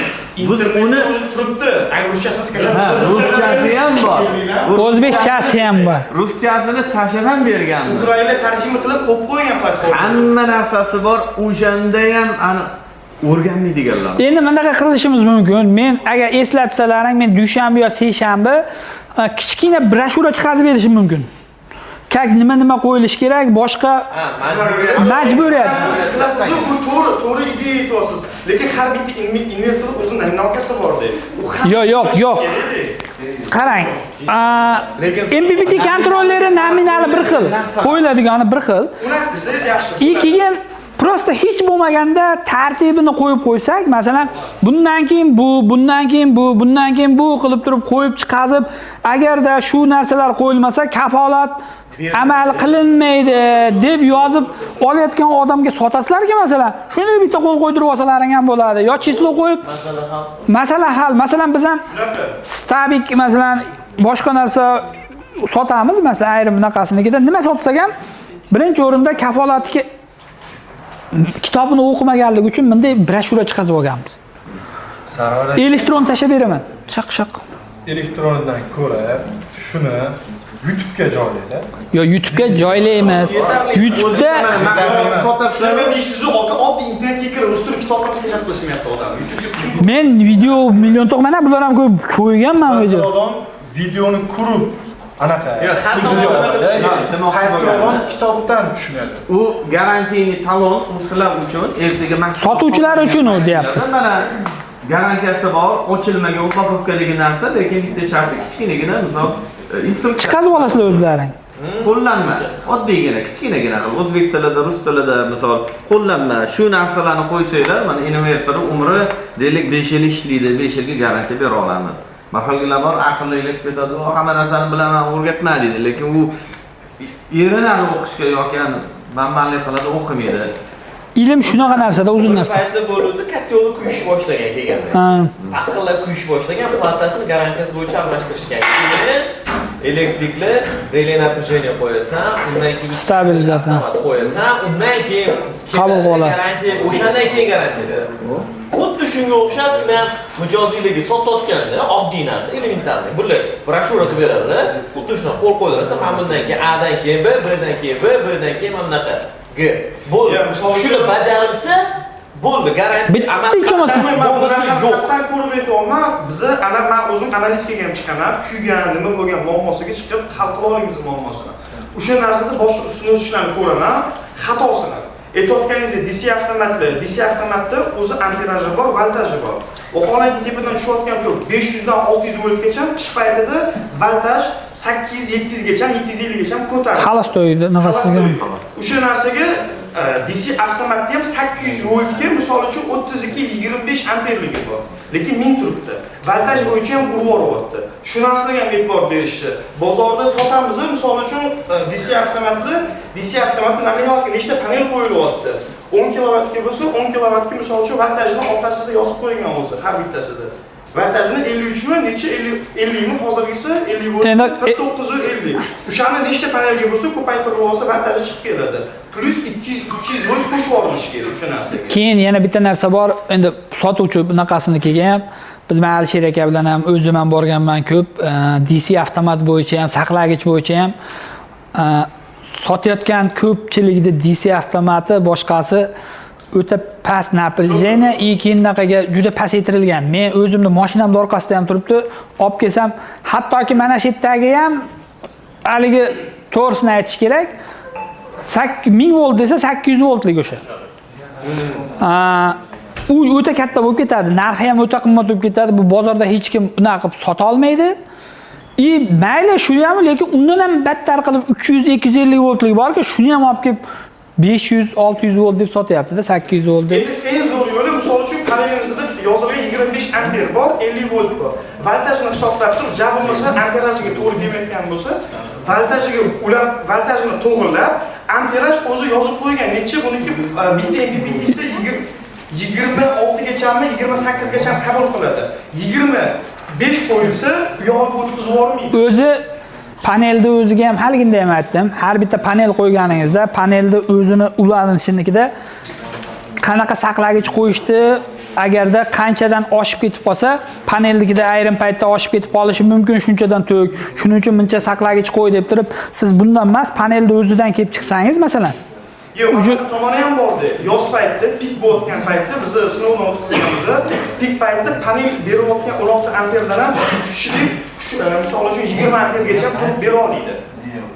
Biz uni turibdi. Ruschasini скачать. Ha, ruschasi ham bor. O'zbekchasi ham bor. Ruschasini tashlab ham berganmiz. Ukraina tarjima qilib qo'yib qo'ygan platforma. Hamma narsasi bor, o'shanda ham ani o'rganmaydiganlar. Endi bunaqa qilishimiz mumkin. Men agar eslatsalaring, men dushanba yo seshanba kichkina broshyura chiqarib berishim mumkin. Как nima qo'yilishi kerak, boshqa majburiyat. Siz bu to'g'ri, to'g'ri ideya aytyapsiz. Lekin har bitta invertor o'zini номиналка si bor-da. U Yo'q, yo'q, yo'q. Qarang. MPPT kontrolleri nominali bir xil, qo'yiladigani bir xil. Unaqa desangiz yaxshi. И keyin просто hech bo'lmaganda tartibini qo'yib qo'ysak, masalan, bundan keyin bu, bundan keyin bu, bundan keyin bu qilib turib qo'yib chiqazib, agarda shu narsalar qo'yilmasa, kafolat amal qilinmaydi deb yozib olayotgan odamga sotasizlarki, masalan, shunday bitta qo'l qo'ydirib olsalaring ham bo'ladi. Yo число qo'yib, masala hal. Masalan, biz ham stabik, masalan, boshqa narsa sotamiz, masalan, ayrim bunaqasinikida nima sotsak ham birinchi o'rinda kafolatga kitobini o'qimaganligi uchun bunday broshyura chiqazib olganmiz. Elektron tashlab beraman. Shaq shaq. Elektronidan ko'ra shuni YouTube'ga joylanglar. Yo, YouTube'ga joylaymiz. YouTube'da Shunaqa deysiz, aka, oddiy internetga kirib, rus tili kitobini скачать qilishmayapti odam. YouTube'ga Men video million to'qmana, bular ham ko'p qo'yganman video. Odam videoni ko'rib anaqa Yo'q, har o'ziga tomonlama oladi. qilish kerak. Qaysi odam kitobdan tushunadi. U гарантийный talon, u sizlar uchun ertaga mahsulot Sotuvchilar uchun u deyapmiz. Mana garantiyasi bor, ochilmagan упаковка dagi narsa, lekin bitta sharti kichkinagina, misol instruksiya Chiqazib olasizlar o'zlaring. Qo'llanma, oddiygina, kichkinagina qilib o'zbek tilida, rus tilida, misol, qo'llanma, shu narsalarni qo'ysanglar, mana invertor umri deylik 5 yil ishlaydi, 5 yilga garantiya bera olamiz. Bir xilgilar bor, aqllilik ketadi, "O, hamma narsani bilaman, o'rgatma" deydi, lekin u erinadi o'qishga yoki manmanlik qiladi, o'qimaydi. Ilm shunaqa narsada, uzun Bir narsa. paytda bo'luvdi, котёл i kuyish boshlagan kelganda. Aqllab kuyish boshlagan, platasini garantiyasi bo'yicha almashtirishgan. Keyin elektrikli реле напряжение qo'yasan, undan keyin Stabilizator. Avtomat qo'yasan, undan keyin Qabul qilib oladi. Garantiya, o'shandan keyin garantiya beradi. Xuddi shunga o'xshab sizlar ham mijozliklarga sotayotganda oddiy narsa, элементарный. Bular broshyura qilib beradilar. Xuddi shunaqa qo'l qo'ydirasiz, mana bundan keyin A dan keyin B, B dan keyin V, V dan keyin mana bunaqa G. Bo'ldi. Ya, misol uchun- Shuni bajarilsa, bo'ldi, garantiya Bitta amal ikki bo'lmasa. Men bu Muammosi narsani yo'q. qatdan ko'rib aytyapman. Bizni ana men o'zim analitikaga ham chiqaman. Kuygan, nima bo'lgan muammosiga chiqib hal qila olamiz muammosini. O'sha narsada boshqa ustidan ko'raman, xatosini. Aytayotganingizdek DC avtomatli, DC avtomatda o'zi amperaji bor, voltaji bor. Vaholanki tepadan tushayotgan tok 500 dan 600 voltgacha, qish paytida voltaj 800 700 gacha, 750 gacha ko'tariladi. Холостой nafasiga. O'sha narsaga DC avtomatda ham 800 voltga, misol uchun 32-25 amperligi bor. Lekin 1000 turibdi. Voltaj bo'yicha ham urib yuboryapti. Shu narsaga ham e'tibor berishni. Bozorda sotamiz, misol uchun DC avtomatni, DC avtomatni nominalga nechta panel qo'yilyapti? 10 kilovatga bo'lsa, 10 kilovatga misol uchun voltajni orqasida yozib qo'ygan o'zi har bittasida. Voltajni 53 mi, necha 50 mi hozirgisi 50 volt, 49 50. O'shani nechta panelga bo'lsa ko'paytirib olsa voltaji chiqib keladi. Plus 200 volt qo'shib olinishi kerak o'sha narsaga. Keyin yana bitta narsa bor, endi sotuvchi bunaqasini kelgan ham biz men Alisher aka bilan ham o'zim ham borganman ko'p DC avtomat bo'yicha ham, saqlagich bo'yicha ham sotayotgan ko'pchiligida DC avtomati boshqasi o'ta past напряжение и keyin unaqaga juda pasaytirilgan. Men o'zimni mashinamning orqasida ham turibdi, olib kelsam, hattoki mana shu yerdagi ham haligi to'g'risini aytish kerak, 1000 volt desa 800 voltlik o'sha. U o'ta katta bo'lib ketadi, narxi ham o'ta qimmat bo'lib ketadi. Bu bozorda hech kim unaqa qilib sota olmaydi. И mayli shuni ham, lekin undan ham battar qilib 300-250 voltlik borki, shuni ham olib kelib 500-600 volt deb sotyapti-da, 800 volt deb. Endi eng zo'r yo'li misol uchun panelimizda yozilgan 25 amper bor, 50 volt bor. Voltajni hisoblab turib, ja bo'lmasa amperajiga to'g'ri kelmayotgan bo'lsa, voltajiga ulab, voltajni to'g'rilab, amperaj o'zi yozib qo'ygan. Necha buniki bitta MPPTsi 26 gachami, 28 gachami qabul qiladi. 25 qo'yilsa, u yog'iga o'tkazib yubormaydi. O'zi panelni o'ziga ham haliginda ham aytdim. Har bitta panel qo'yganingizda panelni o'zini ulanishinikida qanaqa saqlagich qo'yishdi, agarda qanchadan oshib ketib qolsa, panelnikida ayrim paytda oshib ketib qolishi mumkin, shunchadan to'k, shuning uchun buncha saqlagich qo'y deb turib, siz bundan emas, panelni o'zidan kelib chiqsangiz masalan. Yo'q, tomoni ham bordi. Yoz paytida, pik bo'layotgan paytda biz sinovdan o'tkazganmiz. Pik paytida panel berayotgan 16 amperdan ham kuchli, misol uchun 20 ampergacha tok bera oladi.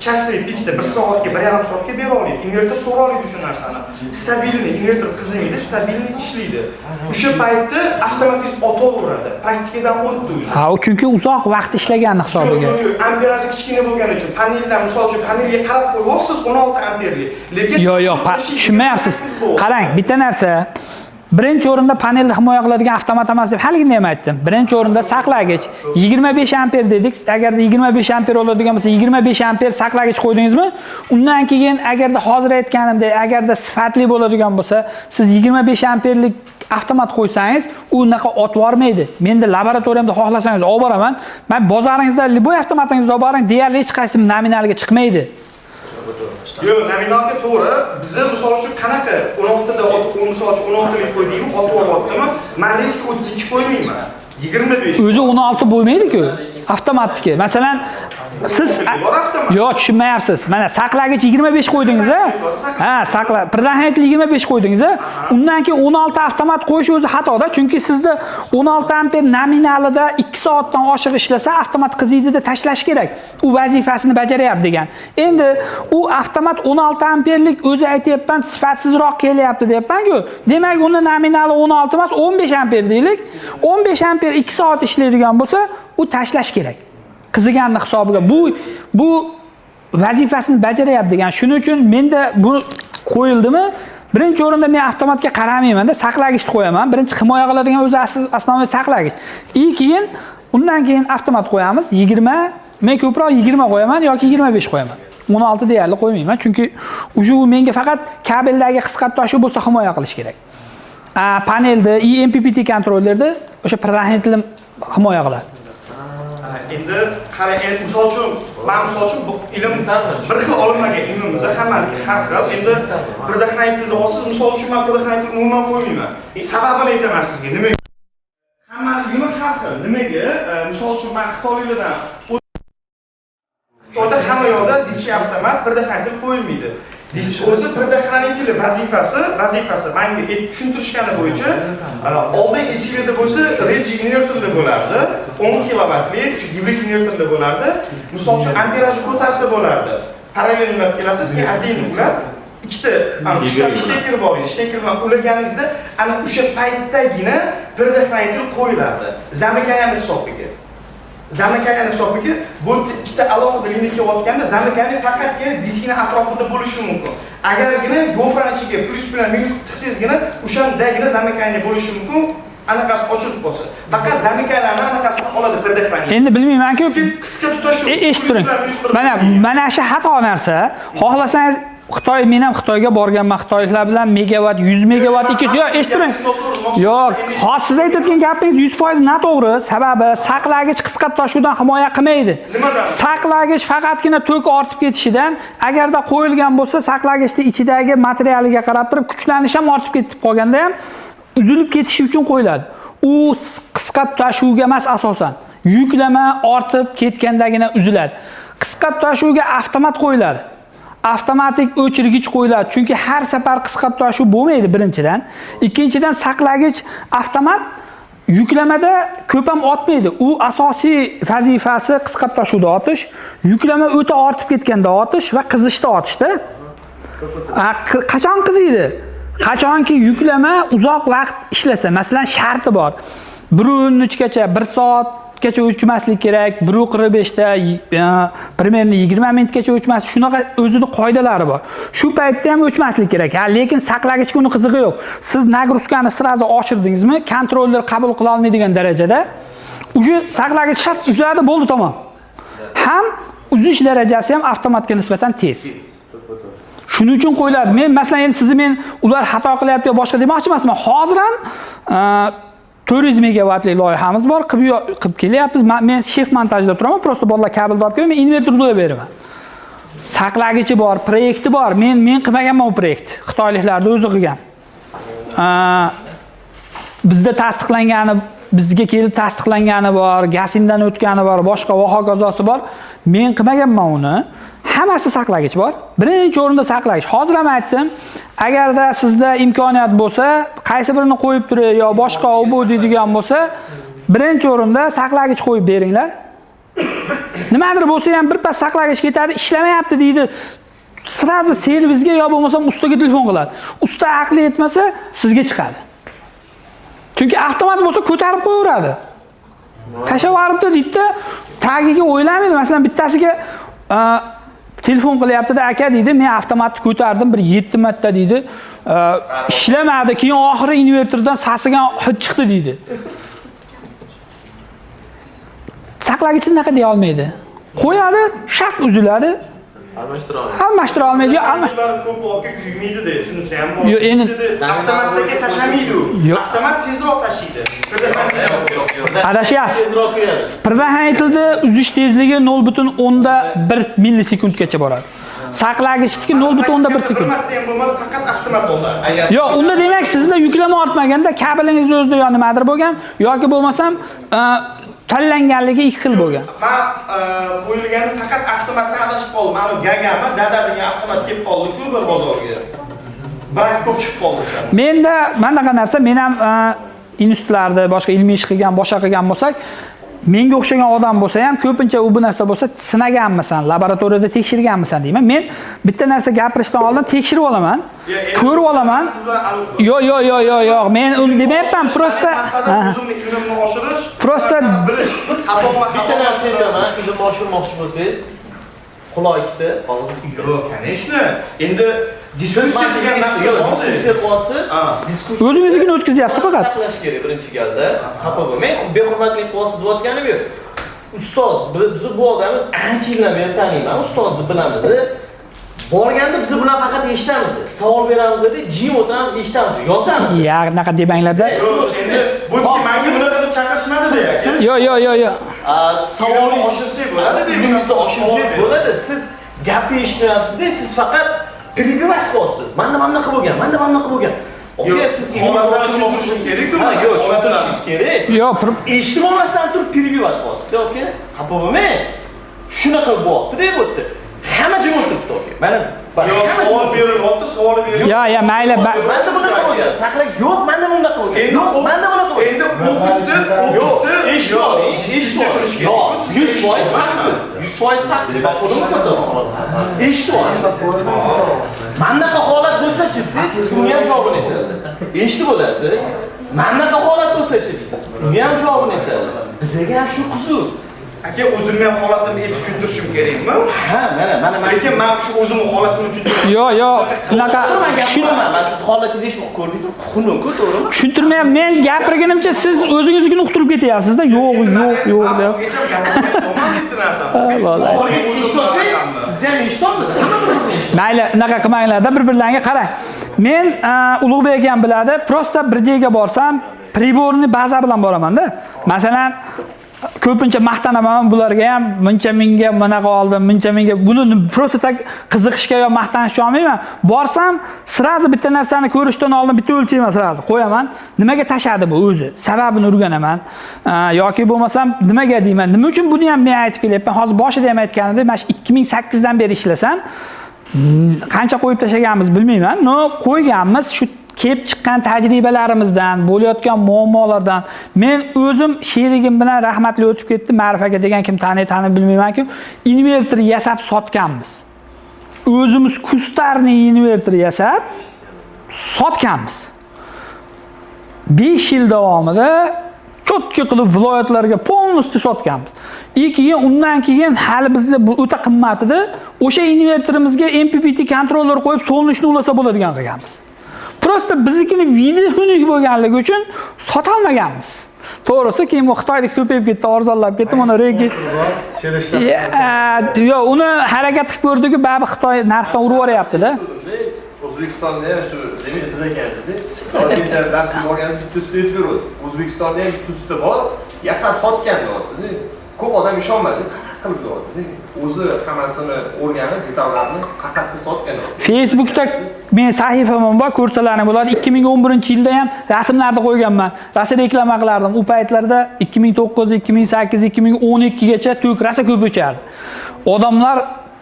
Chasli pikda 1 soatga, 1,5 soatga bera oladi. Invertor so'ra oladi shu narsani. Stabilniy invertor qizimaydi, stabilniy ishlaydi. O'sha paytda avtomatik otaveradi. Praktikadan o'tdi o'zi. Ha, chunki uzoq vaqt ishlaganini hisobiga. Amperaji kichkina bo'lgani uchun paneldan, misol uchun panelga qarab qo'yasiz 16 amperli. Lekin yo'q, tushunmayapsiz. Qarang, bitta narsa. Birinchi o'rinda panelni himoya qiladigan avtomat emas deb haliginda ham aytdim. Birinchi o'rinda saqlagich 25 amper dedik. Agarda 25 amper oladigan bo'lsa, 25 amper saqlagich qo'ydingizmi? Undan keyin agarda hozir aytganimdek, agarda sifatli bo'ladigan bo'lsa, siz 25 amperlik avtomat qo'ysangiz, u unaqa otib yubormaydi. Menda laboratoriyamda xohlasangiz olib boraman. Men bozoringizda liboy avtomatingizni olib boring, deyarli hech qaysi nominalga chiqmaydi. Yo'q, nominalga to'g'ri. Bizni misol uchun qanaqa 16 da misol uchun 16 lik qo'ydingmi, otib yuboryaptimi? Men risk 32 qo'ymayman. 25. O'zi 16 bo'lmaydi-ku. Avtomatniki. Masalan, siz yo'q, tushunmayapsiz. Mana saqlagich 25 qo'ydingiz-a? Ha, saqla. Предохранитель 25 qo'ydingiz-a? Undan keyin 16 avtomat qo'yish o'zi xatoda, chunki sizda 16 amper nominalida 2 soatdan oshiq ishlasa, avtomat qiziydi-da tashlash kerak. U vazifasini bajaryapti degan. Endi u avtomat 16 amperlik o'zi aytayapman, sifatsizroq kelyapti deyapman-ku. Demak, uni nominali 16 emas, 15 amper deylik. 15 amper 2 soat ishlaydigan bo'lsa, u tashlash kerak. Qiziganni hisobiga bu vazifasini bajaryapti degan. Shuning uchun menda bu qo'yildimi? Birinchi o'rinda men avtomatga qaramayman-da, saqlagichni qo'yaman. Birinchi himoya qiladigan o'zi asosiy saqlagich. И keyin undan keyin avtomat qo'yamiz. 20, men ko'proq 20 qo'yaman yoki 25 qo'yaman. 16 deyarli qo'ymayman, chunki o'sha u menga faqat kabeldagi qisqa toshi bo'lsa himoya qilish kerak. Panelni, MPPT kontrollerni o'sha предохранитель himoya qiladi. Endi qarang, endi misol uchun, men misol uchun bu ilm bir xil olinmagan ilmimiz hammaniki har xil. Endi предохранительni olsiz, misol uchun men предохранитель umuman qo'ymayman. Sababini aytaman sizga. Nimaga? Hammani ilmi har xil. Nimaga? Misol uchun men xitoyliklardan Xitoyda hamma yoqda DC avtomat предохранитель qo'yilmaydi. DC o'zi предохранитель vazifasi menga tushuntirishgani bo'yicha oldin esingizda bo'lsa Regi invertorda bo'lardi. 10 kilovatli shu gibrid invertorda bo'lardi. Misol uchun amperajni ko'tarsa bo'lardi. Parallel ulab kelasiz, keyin отдельно ulab ikkita, ana shteker bor edi. Shteker bilan ulaganingizda ana o'sha paytdagina предохранитель qo'yilardi. Замыкание hisobiga. Замыкание hisobiga bu ikkita alohida liniya kelayotganda замыкание faqatgina diskini atrofida bo'lishi mumkin. Agargina gofrani ichiga plyus bilan minus tiqsangizgina o'shandagina замыкание bo'lishi mumkin. Anaqasi ochilib qolsa. Faqat замыкание larni anaqasini oladi предохранитель. Endi bilmayman-ku, qisqa tutashuv. Eshitib turing. Mana shu xato narsa. Xohlasangiz Xitoy, men ham Xitoyga borganman, xitoyliklar bilan megawatt, 100 megawatt, 200, yo'q, eshitib turing. Yo'q, hozir siz aytayotgan gapingiz 100% noto'g'ri. Sababi saqlagich qisqa tutashuvidan himoya qilmaydi. Saqlagich faqatgina tok ortib ketishidan, agarda qo'yilgan bo'lsa, saqlagichning ichidagi materialiga qarab turib kuchlanish ham ortib ketib qolganda ham uzilib ketishi uchun qo'yiladi. U qisqa tutashuvga emas asosan. Yuklama ortib ketgandagina uziladi. Qisqa tutashuvga avtomat qo'yiladi. Avtomatik o'chirgich qo'yiladi. Chunki har safar qisqa tutashuv bo'lmaydi birinchidan. Ikkinchidan saqlagich avtomat yuklamada ko'p ham otmaydi. U asosiy vazifasi qisqa tutashuvda otish, yuklama o'ta ortib ketganda otish va qizishda otishda. Qachon qiziydi? Qachonki yuklama uzoq vaqt ishlasa, masalan, sharti bor. 1:13 gacha 1 soatgacha o'chmaslik kerak, 1:45 da примерно 20 minutgacha o'chmas, shunaqa o'zini qoidalari bor. Shu paytda ham o'chmaslik kerak. Ha, lekin saqlagichga uni qizig'i yo'q. Siz nagruzkani sразу oshirdingizmi, kontroller qabul qila olmaydigan darajada уже saqlagich shart uziladi, bo'ldi, tamom. Ham uzish darajasi ham avtomatga nisbatan tez. Shuning uchun qo'yiladi. Men masalan endi sizni men ular xato qilyapti yo boshqa demoqchi emasman. Hozir ham 400 megawattlik loyihamiz bor, qilib kelyapmiz. Men shef montajda turaman, prosta bolalar kabelni olib kelib, men invertorni qo'yib beraman. Saqlagichi bor, proyekti bor. Men qilmaganman u proyekt. Xitoyliklarni o'zi qilgan. Bizda tasdiqlangani, bizga kelib tasdiqlangani bor, gasindan o'tgani bor, boshqa va hokazosi bor. Men qilmaganman uni. Hammasi saqlagich bor. Birinchi o'rinda saqlagich. Hozir ham aytdim, agarda sizda imkoniyat bo'lsa, qaysi birini qo'yib turay yo boshqa u bu deydigan bo'lsa, birinchi o'rinda saqlagich qo'yib beringlar. Nimadir bo'lsa ham birpas saqlagich ketadi, ishlamayapti deydi. Sразу servisga yo bo'lmasam ustaga telefon qiladi. Usta aqli yetmasa sizga chiqadi. Chunki avtomat bo'lsa ko'tarib qo'yaveradi. Tashlab yuboribdi deydi-da, tagiga o'ylamaydi. Masalan, bittasiga telefon qilyapti-da, aka deydi, men avtomatni ko'tardim bir 7 marta deydi. Ishlamadi, keyin oxiri invertordan sasigan hid chiqdi deydi. Saqlagichni unaqa deya olmaydi. Qo'yadi, shaq uziladi. Almashtira olmaydi. Yo, ko'p olib kuymaydi-da, shunisi ham bor. Yo'q, endi avtomatdagi tashamaydi u. Avtomat tezroq tashiydi. Adashyapsiz. Предохранительda uzish tezligi 0.1 millisekundgacha boradi. Saqlagichniki 0.1 sekund. Bir marta ham bo'lmadi, faqat avtomat bo'ldi. Yo'q, unda demak sizda yuklama ortmaganda kabelingizni o'zida yo nimadir bo'lgan yoki bo'lmasam tanlanganligi ikki xil bo'lgan. Men qo'yilgani faqat avtomatdan adashib qoldim. Mana gagami, dada degan avtomat kelib qoldi-ku bir bozorga. Biroq ko'p chiqib qoldi o'shanda. Menda mana narsa, men ham institutlarda boshqa ilmiy ish qilgan, boshqa qilgan bo'lsak, menga o'xshagan odam bo'lsa ham ko'pincha u bu narsa bo'lsa sinaganmisan, laboratoriyada tekshirganmisan deyman. Men bitta narsa gapirishdan oldin tekshirib olaman, ko'rib olaman. Yo'q, yo'q, yo'q, yo'q, yo'q. Men uni demayapman, prosta o'zimni ilmimni oshirish, prosta bilish. Xatomi, bitta narsa aytaman, ilm oshirmoqchi bo'lsangiz, quloq ikkita, og'iz ikkita. Yo'q, конечно. Endi diskussiya degan narsa bor. Diskussiya qilyapsiz, diskussiya o'zingiznikini o'tkazyapsiz faqat. Saqlash kerak birinchi galda. Xafa bo'lmang, behurmatlik qilyapsiz deyotganim yo'q. Ustoz, biz bu odamni ancha yildan beri taniyman, ustozni bilamiz. Borganda biz bilan faqat eshitamiz. Savol beramiz deb jim o'tiramiz, eshitamiz, yozamiz. Ya, anaqa demanglarda. Yo'q, endi bu menga bunaqa deb chaqirishmadi-da. Yo'q, yo'q, yo'q, yo'q. Savolni oshirsak bo'ladi, deymiz, oshirsak bo'ladi. Siz gapni eshitmayapsiz-da, siz faqat перебивать qilyapsiz. Menda mana bunaqa bo'lgan, menda mana bunaqa bo'lgan. Okey, siz tushuntirishingiz kerak-ku. Ha, yo'q, tushuntirishingiz kerak. Yo'q, eshitib olmasdan turib перебивать qilyapsiz. Okey, xafa bo'lmang. Shunaqa bo'lyapti-da bu yerda. Hamma jim o'tiribdi, okey. Mana savol berilyapti, savol berilyapti. Yo, yo, mayli. Menda bunaqa bo'lgan. Saqlag yo'q, menda bunaqa bo'lgan. Yo'q, menda bunaqa bo'lgan. Endi o'qitdi, o'qitdi. Eshitib oling, eshitib oling. Yo'q, 100% haqsiz. 100% haqsiz. Bak, qo'limni ko'tarsin. Eshitib oling. Manaqa holat bo'lsa-chi, siz unga ham javobini aytasiz. Eshitib olasiz. Manaqa holat bo'lsa-chi deysiz. Unga ham javobini aytadi. Bizga ham shu qiziq. Aka, o'zimni ham holatimni aytib tushuntirishim kerakmi? Ha, mana mana Lekin men shu o'zimni holatimni tushuntirib Yo'q, yo'q, unaqa man siz holatingizni eshitmoq ko'rdingizmi? Xunuk-ku, to'g'rimi? Tushuntirmayapman. Men gapirganimcha siz o'zingiznikini uqtirib ketyapsiz-da. Yo'q, yo'q, yo'q deb. Oxirigacha eshitolsangiz, sizni ham eshitolmadi. Hamma bir-birini eshitadi. Mayli, unaqa qilmanglar-da, bir-birlaringga qarang. Men Ulug'bek akam biladi, просто bir joyga borsam, priborni baza bilan boraman-da. Masalan, ko'pincha maqtanaman bularga ham, buncha mingga bunaqa oldim, buncha mingga buni просто так qiziqishga yo maqtanishga olmayman. Borsam, сразу bitta narsani ko'rishdan oldin bitta o'lchayman, сразу qo'yaman. Nimaga tashadi bu o'zi? Sababini o'rganaman. Yoki bo'lmasam nimaga deyman. Nima uchun buni ham men aytib kelyapman? Hozir boshida ham aytganimdek, mana shu 2008 dan beri ishlasam, qancha qo'yib tashlaganmiz bilmayman. Но, qo'yganmiz shu kelib chiqqan tajribalarimizdan, bo'layotgan muammolardan. Men o'zim sherigim bilan rahmatli o'tib ketdi, Ma'rif aka degan kim taniydi, tanib bilmayman-ku, invertor yasab sotganmiz. O'zimiz кустарный invertor yasab sotganmiz. 5 yil davomida чётко qilib viloyatlarga полностью sotganmiz. И keyin undan keyin hali bizda bu o'ta qimmat edi. O'sha invertorimizga MPPT kontroller qo'yib, солнечный ulasa bo'ladigan qilganmiz. Просто biznikini вид i xunuk bo'lganligi uchun sotolmaganmiz. To'g'risi, keyin bu Xitoyda ko'payib ketdi, arzonlab ketdi, mana regi. Yo'q, uni harakat qilib ko'rdik-ku, baribir Xitoy narxdan urib yuboryapti-da. O'zbekistonda ham shu, demak siz ekansizda. Oltinchi darsga borganimiz bitta usta aytib beruvdi. O'zbekistonda ham bitta usta bor, yasab sotgan deyapti. Ko'p odam ishonmadi, qanaqa qilib deyapti. O'zi hammasini o'rganib, detallarni haqiqatda sotgan deyapti. Facebookda men sahifam bor, ko'rsalaring bo'ladi. 2011-yilda ham rasmlarni qo'yganman. Rosa reklama qilardim. U paytlarda 2009, 2008, 2012 gacha tok rosa ko'p o'chardi. Odamlar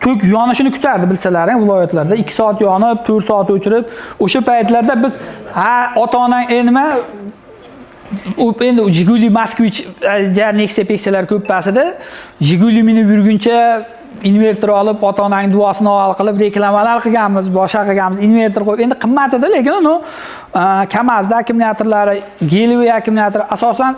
tok yonishini kutardi, bilsalaring, viloyatlarda 2 soat yonib, 4 soat o'chirib, o'sha paytlarda biz ha ota-onang nima u endi Jiguli Moskvich, Nexia Pexialar ko'p pasida Jiguli minib yurguncha invertor olib, ota-onaning duosini avval qilib reklamalar qilganmiz, boshqa qilganmiz, invertor qo'yib. Endi qimmat edi, lekin uni Kamazda akkumulyatorlari, гелевый akkumulyator asosan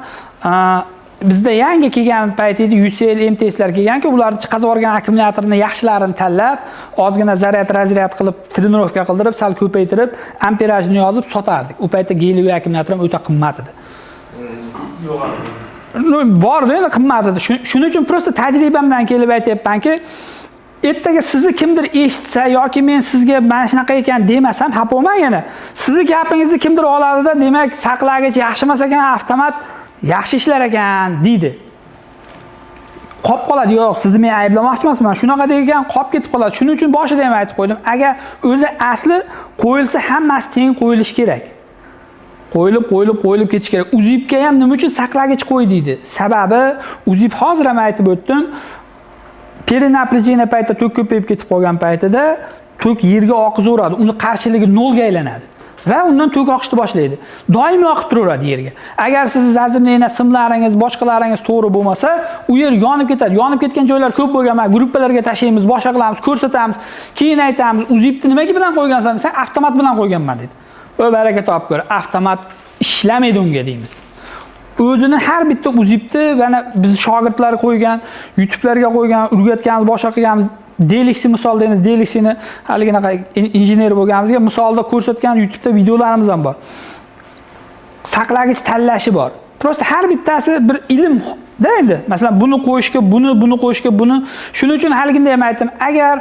bizda yangi kelgan payt edi, UCL, MTSlar kelganku, ularni chiqazib yuborgan akkumulyatorni yaxshilarini tanlab, ozgina zaryad, разряд qilib, тренировка qildirib, sal ko'paytirib, amperajini yozib sotardik. U paytda гелевый akkumulyator ham o'ta qimmat edi. No, bordi, endi qimmat edi. Shuning uchun просто tajribamdan kelib aytyapmanki, ertaga sizni kimdir eshitsa yoki men sizga mana shunaqa ekan demasam, xafa bo'lmang yana. Sizni gapingizni kimdir oladida, demak, saqlagich yaxshi emas ekan, avtomat yaxshi ishlar ekan deydi. Qolib qoladi. Yo'q, sizni men ayblamoqchi emasman. Shunaqa degan qolib ketib qoladi. Shuning uchun boshida ham aytib qo'ydim. Agar o'zi asli qo'yilsa, hammasi teng qo'yilishi kerak. Qo'yilib, qo'yilib, qo'yilib ketish kerak. Uzibga ham nima uchun saqlagich qo'y deydi? Sababi Uzib hozir ham aytib o'tdim. Перенапряжение paytida tok ko'payib ketib qolgan paytida tok yerga oqizaveradi. Uni qarshiligi nolga aylanadi va undan tok oqishni boshlaydi. Doimiy oqib turaveradi yerga. Agar sizni заземление simlaringiz, boshqalaringiz to'g'ri bo'lmasa, u yer yonib ketadi. Yonib ketgan joylar ko'p bo'lgan. Mana gruppalarga tashlaymiz, boshqa qilamiz, ko'rsatamiz. Keyin aytamiz, Uzibni nimaga bilan qo'ygansan desa, avtomat bilan qo'yganman deydi. O baraka topib ko'r, avtomat ishlamaydi unga deymiz. O'zini har bitta Uzibni mana biz shogirdlar qo'ygan, YouTube'larga qo'ygan, o'rgatganmiz, boshqa qilganmiz. Delixi misolda endi Delixini haliginaqa injener bo'lganimizga misolda ko'rsatgan YouTube'da videolarimiz ham bor. Saqlagich tanlashi bor. Просто har bittasi bir ilm-da endi. Masalan, buni qo'yishga, buni, buni qo'yishga, buni. Shuning uchun haliginda ham aytdim, agar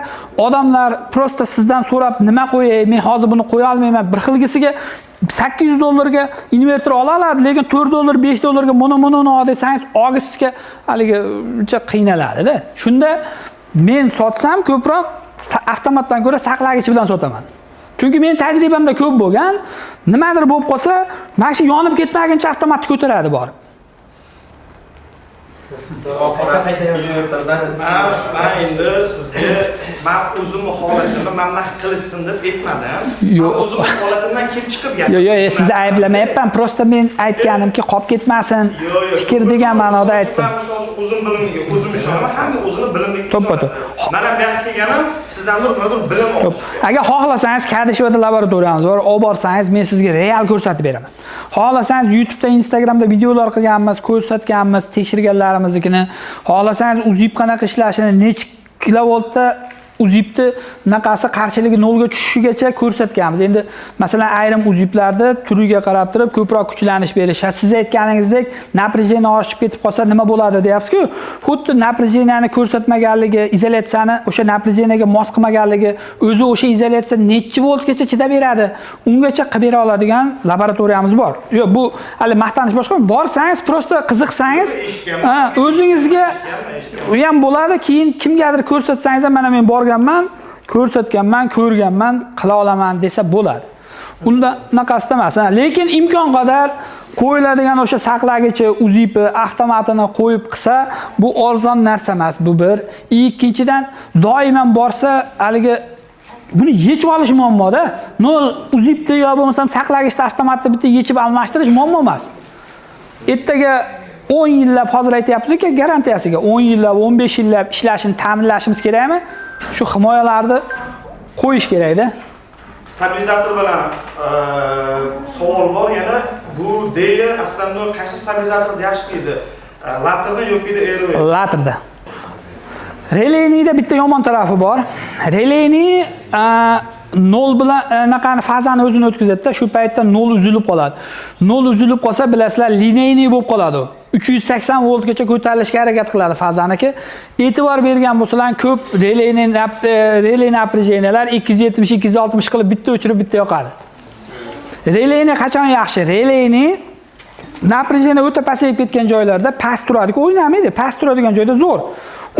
odamlar просто sizdan so'rab nima qo'yay, men hozir buni qo'ya olmayman, bir xilgisiga 800 dollarga invertor ola oladi, lekin 4 dollar, 5 dollarga mono ol desangiz, olgisiga haligi uncha qiynaladida. Shunda men sotsam ko'proq avtomatdan ko'ra saqlagich bilan sotaman. Chunki men tajribamda ko'p bo'lgan, nimadir bo'lib qolsa, mana shu yonib ketmaguncha avtomatni ko'taradi borib. Man endi sizga man o'zimni holatimni man bunaqa qilishsin deb aytmadim. Yo'q. Man o'zimni holatimdan kelib chiqib gapirdim. Yo'q, yo'q, sizni ayblamayapman. Просто men aytganimki, qolib ketmasin Yo'q, yo'q. fikr degan ma'noda aytdim. Man misol uchun o'zim bilimimga o'zim ishonaman, hamma o'zini bilimiga To'ppa-to'p. ishonadi. Man ham bu yoqqa kelganim sizdan nimadir bilim Xo'p, olish. agar xohlasangiz Kadishevada laboratoriyamiz bor, olib borsangiz men sizga real ko'rsatib beraman. Xohlasangiz YouTube'da, Instagramda videolar qilganmiz, ko'rsatganmiz, tekshirganlarimiz. Samaramiznikini, xohlasangiz UZIP qanaqa ishlashini, necha kilovoltda UZIPni naqasi qarshiligi nolga tushishigacha ko'rsatganmiz. Endi masalan ayrim UZIPlarda turiga qarab turib ko'proq kuchlanish berish. Siz aytganingizdek напряжение oshib ketib qolsa nima bo'ladi deyapsiz-ku. Xuddi напряжениeni ko'rsatmaganligi, izolyatsiyani o'sha напряжениеga mos qilmaganligi, o'zi o'sha izolyatsiya necha voltgacha chidab beradi, ungacha qilib bera oladigan laboratoriyamiz bor. Yo'q, bu hali maqtanish boshqa. Borsangiz, просто qiziqsangiz, o'zingizga u ham bo'ladi, keyin kimgadir ko'rsatsangiz ham mana men borganman, ko'rsatganman, ko'rganman, qila olaman desa bo'ladi. Unda unaqasida emas. Lekin imkon qadar qo'yiladigan o'sha saqlagichi, UZIPi, avtomatini qo'yib qilsa, bu arzon narsa emas, bu bir. Ikkinchidan, doim ham borsa, haligi buni yechib olish muammoda. No, UZIPni yo bo'lmasam saqlagichni avtomatni bitta yechib almashtirish muammo emas. Ertaga 10 yillab, hozir aytyapmiz-ku, garantiyasiga 10 yillab, 15 yillab ishlashini ta'minlashimiz kerakmi? Shu himoyalarni qo'yish kerakda. Stabilizator bilan savol bor yana. Bu Deye aslida qaysi stabilizator yaxshi deydi? Latrda yoki Airway? Latrda. Relenida bitta yomon tarafi bor. Releni nol bilan anaqani fazani o'zini o'tkazadi-da, shu paytda nol uzilib qoladi. Nol uzilib qolsa, bilasizlar, линейный bo'lib qoladi u. 380 voltgacha ko'tarilishga harakat qiladi fazaniki. E'tibor bergan bo'lsalar, ko'p rele напряжениеlar 270 260 qilib bitta o'chirib, bitta yoqadi. Releni qachon yaxshi? Releni напряжение o'ta pasayib ketgan joylarda past turadi-ku, o'ynamaydi. Past turadigan joyda zo'r.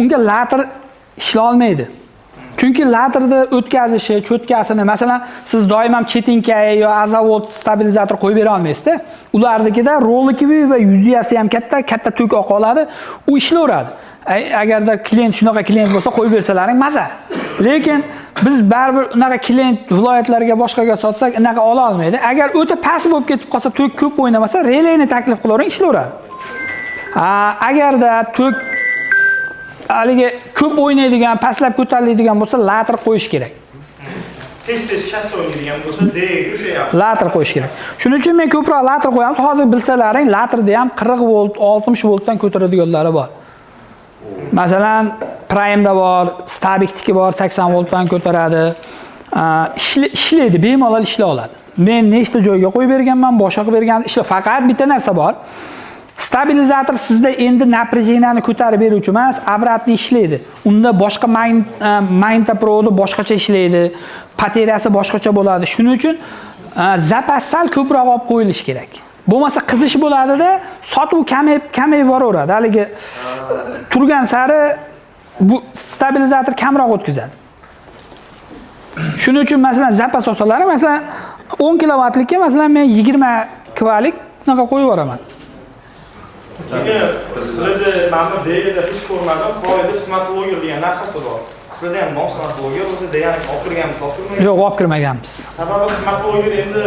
Unga latr ishlay olmaydi. Chunki latrni o'tkazishi, cho'tkasini, masalan, siz doim ham Chetinka yo Azavolt stabilizator qo'yib bera olmaysizda. Ularnikida роликовый va yuziyasi ham katta, katta tok oqa oladi, u ishlayveradi. Agarda klient shunaqa klient bo'lsa, qo'yib bersalaring maza. Lekin biz baribir unaqa klient viloyatlarga boshqaga sotsak, unaqa ola olmaydi. Agar o'ta past bo'lib ketib qolsa, tok ko'p o'ynamasa, releni taklif qilavering, ishlayveradi. Agarda tok haligi ko'p o'ynaydigan, pastlab ko'tariladigan bo'lsa, latr qo'yish kerak. Tez-tez shasta o'ynaydigan bo'lsa, Dega o'sha yaxshi. Latr qo'yish kerak. Shuning uchun men ko'proq latr qo'yamiz. Hozir bilsalaring, latrda ham 40 volt, 60 voltdan ko'taradiganlari bor. Masalan, Prime'da bor, Stabic'niki bor, 80 voltdan ko'taradi. Ishlaydi, bemalol ishlay oladi. Men nechta joyga qo'yib berganman, boshqa qilib bergan, ishla. Faqat bitta narsa bor. Stabilizator sizda endi напряжениeni ko'tarib beruvchi emas, обратно ishlaydi. Unda boshqa magnitoprovodi boshqacha ishlaydi, потеряsi boshqacha bo'ladi. Shuning uchun zapas sal ko'proq olib qo'yilishi kerak. Bo'lmasa qizish bo'ladida, sotuv kamayib, kamayib boraveradi. Haligi turgan sari bu stabilizator kamroq o'tkazadi. Shuning uchun masalan zapas olsalar, masalan 10 kilovatlikka masalan men 20 kvalik bunaqa qo'yib yuboraman. Keyin sizlarda mana bu Dayda hech ko'rmadim. Xitoyda smart logger degan narsasi bor. Sizlarda ham bor smart logger, o'zi degani olib kirganmiz, olib kirmaganmiz. Yo'q, olib kirmaganmiz. Sababi smart logger endi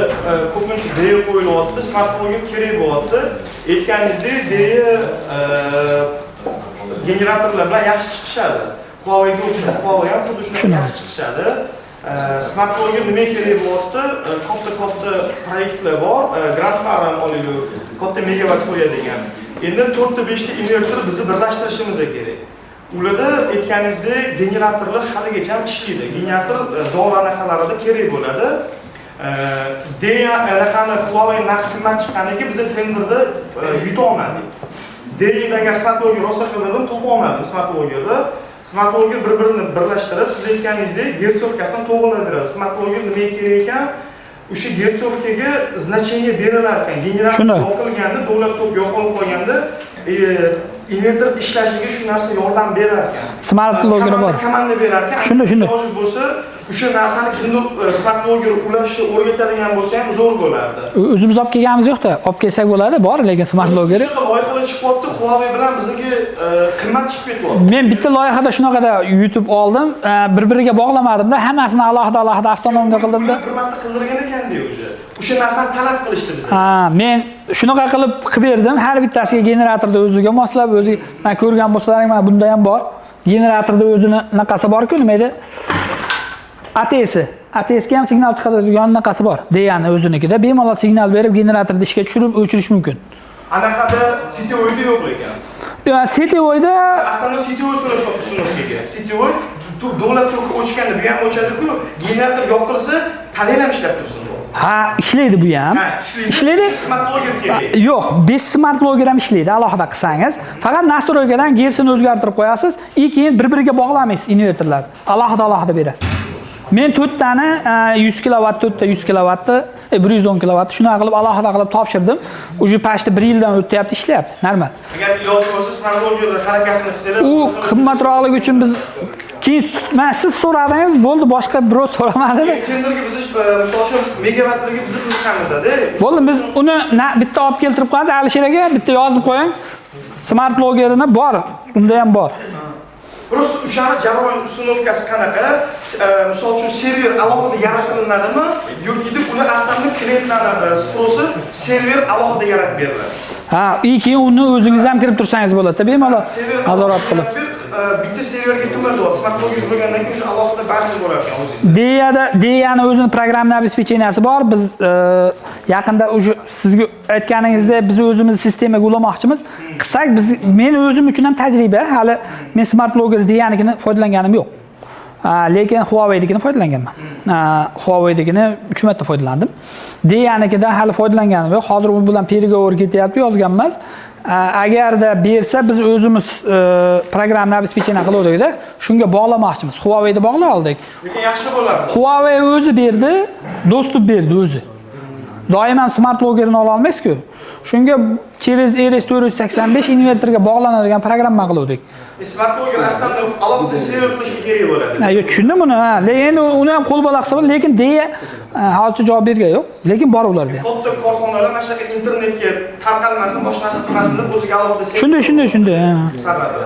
ko'pincha Day qo'yilyapti, smart logger kerak bo'lyapti. Aytganingizdek, Day generatorlar bilan yaxshi chiqishadi. Huaweiga o'xshab, Huawei ham xuddi shunaqa yaxshi chiqishadi. Smart logger nimaga kerak bo'lyapti? Katta-katta proyektlar bor, Grand Farm olaylik, katta megawatt qo'yadigan. Endi 4 ta 5 ta invertor bizni birlashtirishimiz kerak. Ularda aytganingizdek generatorlar haligacha ham ishlaydi. Generator dori anaqalarida kerak bo'ladi. Deya anaqani Huawei narxi qimmat chiqqaniga biz tenderda yuta olmadik. Deyda agar smart logger rosa qildirdim, topa olmadim smart loggerni. Smart logger bir-birini birlashtirib, siz aytganingizdek герцовкасini to'g'rilab beradi. Smart logger nimaga kerak ekan? O'sha герцовкаga значение berilar ekan. Generator yoqilganda, davlat tok yo'qolib qolganda, invertor ishlashiga shu narsa yordam berar ekan. Smart loggeri bor. Komanda berar ekan. Shunday. Iloji bo'lsa, o'sha narsani kimdir smart logger ulashni o'rgatadigan bo'lsa ham zo'r bo'lardi. O'zimiz olib kelganimiz yo'q-da, olib kelsak bo'ladi, bor, lekin smart loggeri. Shunaqa loyihalar chiqyapti, Huawei bilan bizga qimmat chiqib ketyapti. Men bitta loyihada shunaqada YouTube oldim, bir-biriga bog'lamadimda, hammasini alohida-alohida avtonomda qildimda. Bir marta qildirgan ekanda o'sha. O'sha narsani talab qilishdi bizga. Ha, men shunaqa qilib qilib berdim. Har bittasiga generatorda o'ziga moslab, o'ziga men ko'rgan bo'lsalaring, mana bunda ham bor. Generatorda o'zini anaqasi bor-ku, nima edi? ATS'i. ATSga ham signal chiqaradigan anaqasi bor. Degani o'zinikida bemalol signal berib generatorni ishga tushirib o'chirish mumkin. Anaqada сетевойda yo'q lekin. Сетевойda. Основной сетевой установка ga. Сетевой davlat toki o'chganda bu ham o'chadi-ku, generator yoqilsa, panel ham ishlab tursin. Ha, ishlaydi bu ham. Ha, ishlaydi. Ishlaydi. Smart logger kerak. Yo'q, без smart logger ham ishlaydi, alohida qilsangiz. Faqat настройка dan gersini o'zgartirib qo'yasiz, и keyin bir-biriga bog'lamaysiz invertorlar. Alohida alohida berasiz. Men to'rttani 100 kilovat, to'rtta 100 kilovatni, 110 kilovat shunaqa qilib alohida qilib topshirdim. Уже почти 1 yildan o'tyapti, ishlayapti, normal. Agar iloji bo'lsa, smart loggerda harakatini qilsanglar. U qimmatroqligi uchun biz keyin mana siz so'radingiz, bo'ldi, boshqa birov so'ramadi. Tenderga biz misol uchun megavatlarga biz qiziqamiz-da. Bo'ldi, biz uni bitta olib keltirib qo'yamiz Alisher aka, bitta yozib qo'ying. Smart loggerini bor, unda ham bor. Просто o'shani jarayon установка si qanaqa? Misol uchun server alohida yaratilinadimi yoki uni aslida klientlarni спрос i server alohida yaratib beriladi? Ha, и keyin uni o'zingiz ham kirib tursangiz bo'ladi, bemalol Server nazorat qilib. Bitta serverga nima smart logger bo'lgandan keyin o'sha alohida baza bo'lar ekan o'zingiz. Deyada Deyani o'zini программный обеспечение si bor. Biz yaqinda уже sizga aytganingizdek biz o'zimiz sistemaga ulamoqchimiz. Qilsak biz, men o'zim uchun ham tajriba, hali men smart logger Deyanikini foydalanganim yo'q. Lekin Huawei'nikini foydalanganman. Huawei'nikini 3 marta foydalandim. Deyanikidan hali foydalanganim yo'q. Hozir u bilan переговор ketyapti, yozganmiz. Agarda bersa biz o'zimiz программный обеспечение qiluvdik-da, shunga bog'lamoqchimiz. Huawei'ni bog'lay oldik. Lekin yaxshi bo'ladi. Huawei o'zi berdi, доступ berdi o'zi. Doim ham smart loggerni ola olmaysiz-ku. Shunga через RS485 inverterga bog'lanadigan programma qiluvdik. Smart logger aslida alohida server qilishga kerak bo'ladi. Ha, yo'q, tushundim uni, ha. Lekin endi uni ham qo'l bola qilsa bo'ladi, lekin deya hozircha javob bergan yo'q. Lekin bor ularda ham. Katta korxonalar mana shunaqa internetga tarqalmasin, boshqa narsa qilmasin deb o'ziga alohida server Shunday, shunday, shunday. Ha. Sababi.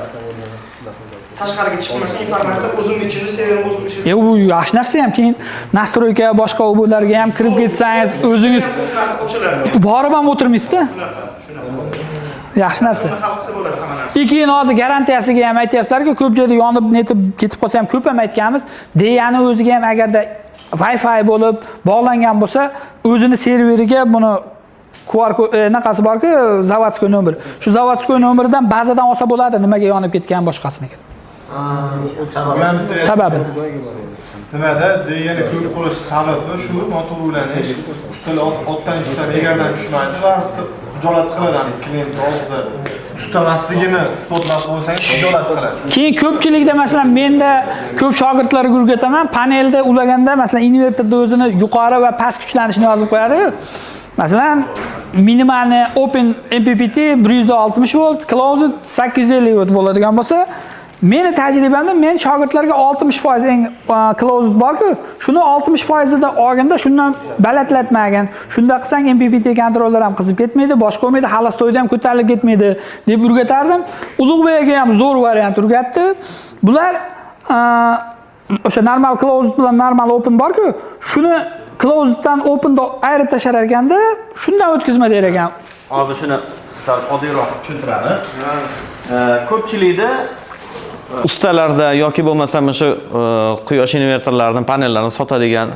Tashqariga chiqmasin informatsiya, o'zimni ichimda serverim o'zim ichimda. Bu yaxshi narsa ham, keyin настройка boshqa u bularga ham kirib ketsangiz, o'zingiz Ko'p narsa ochiladi. Borib ham o'tirmaysizda. Shunaqa, shunaqa. Yaxshi narsa. Buni hal qilsa bo'ladi hamma narsa. И keyin hozir garantiyasiga ham aytyapsizlar-ku, ko'p joyda yonib netib ketib qolsa ham ko'p ham aytganmiz. Deyani o'ziga ham agarda Wi-Fi bo'lib bog'langan bo'lsa, o'zini serveriga buni QR naqasi borku, заводской nomer. Shu заводской nomerdan bazadan olsa bo'ladi, nimaga yonib ketgan boshqasiniki. Bu ham bitta Sababi. Nimada degani ko'p qilish sababi shu noto'g'ri ulanish. Ustalar otdan tushsa egardan tushmaydi va hijolat qiladi klient oldida. Ustamasligini isbotlab qo'ysangiz hijolat qiladi. Keyin ko'pchilikda, masalan, menda ko'p shogirdlarga o'rgataman, panelda ulaganda, masalan, invertorda o'zini yuqori va past kuchlanishini yozib qo'yadi. Masalan, минимальный open MPPT 160 volt, closed 850 volt bo'ladigan bo'lsa, meni tajribamda men shogirdlarga 60% eng closed bor-ku, shuni 60% ida olganda shundan balandlatmagin. Shunda qilsang MPPT kontroller ham qizib ketmaydi, boshqa bo'lmaydi, холостой da ham ko'tarilib ketmaydi deb o'rgatardim. Ulug'bek aka ham zo'r variant o'rgatdi. Bular o'sha normal closed bilan normal open bor-ku, shuni closeddan openni ayirib tashlar ekanda, shundan o'tkazma der ekan. Hozir shuni sal oddiyroq qilib tushuntiramiz. Ko'pchilikda ustalarda yoki bo'lmasam shu quyosh invertorlarini, panellarini sotadigan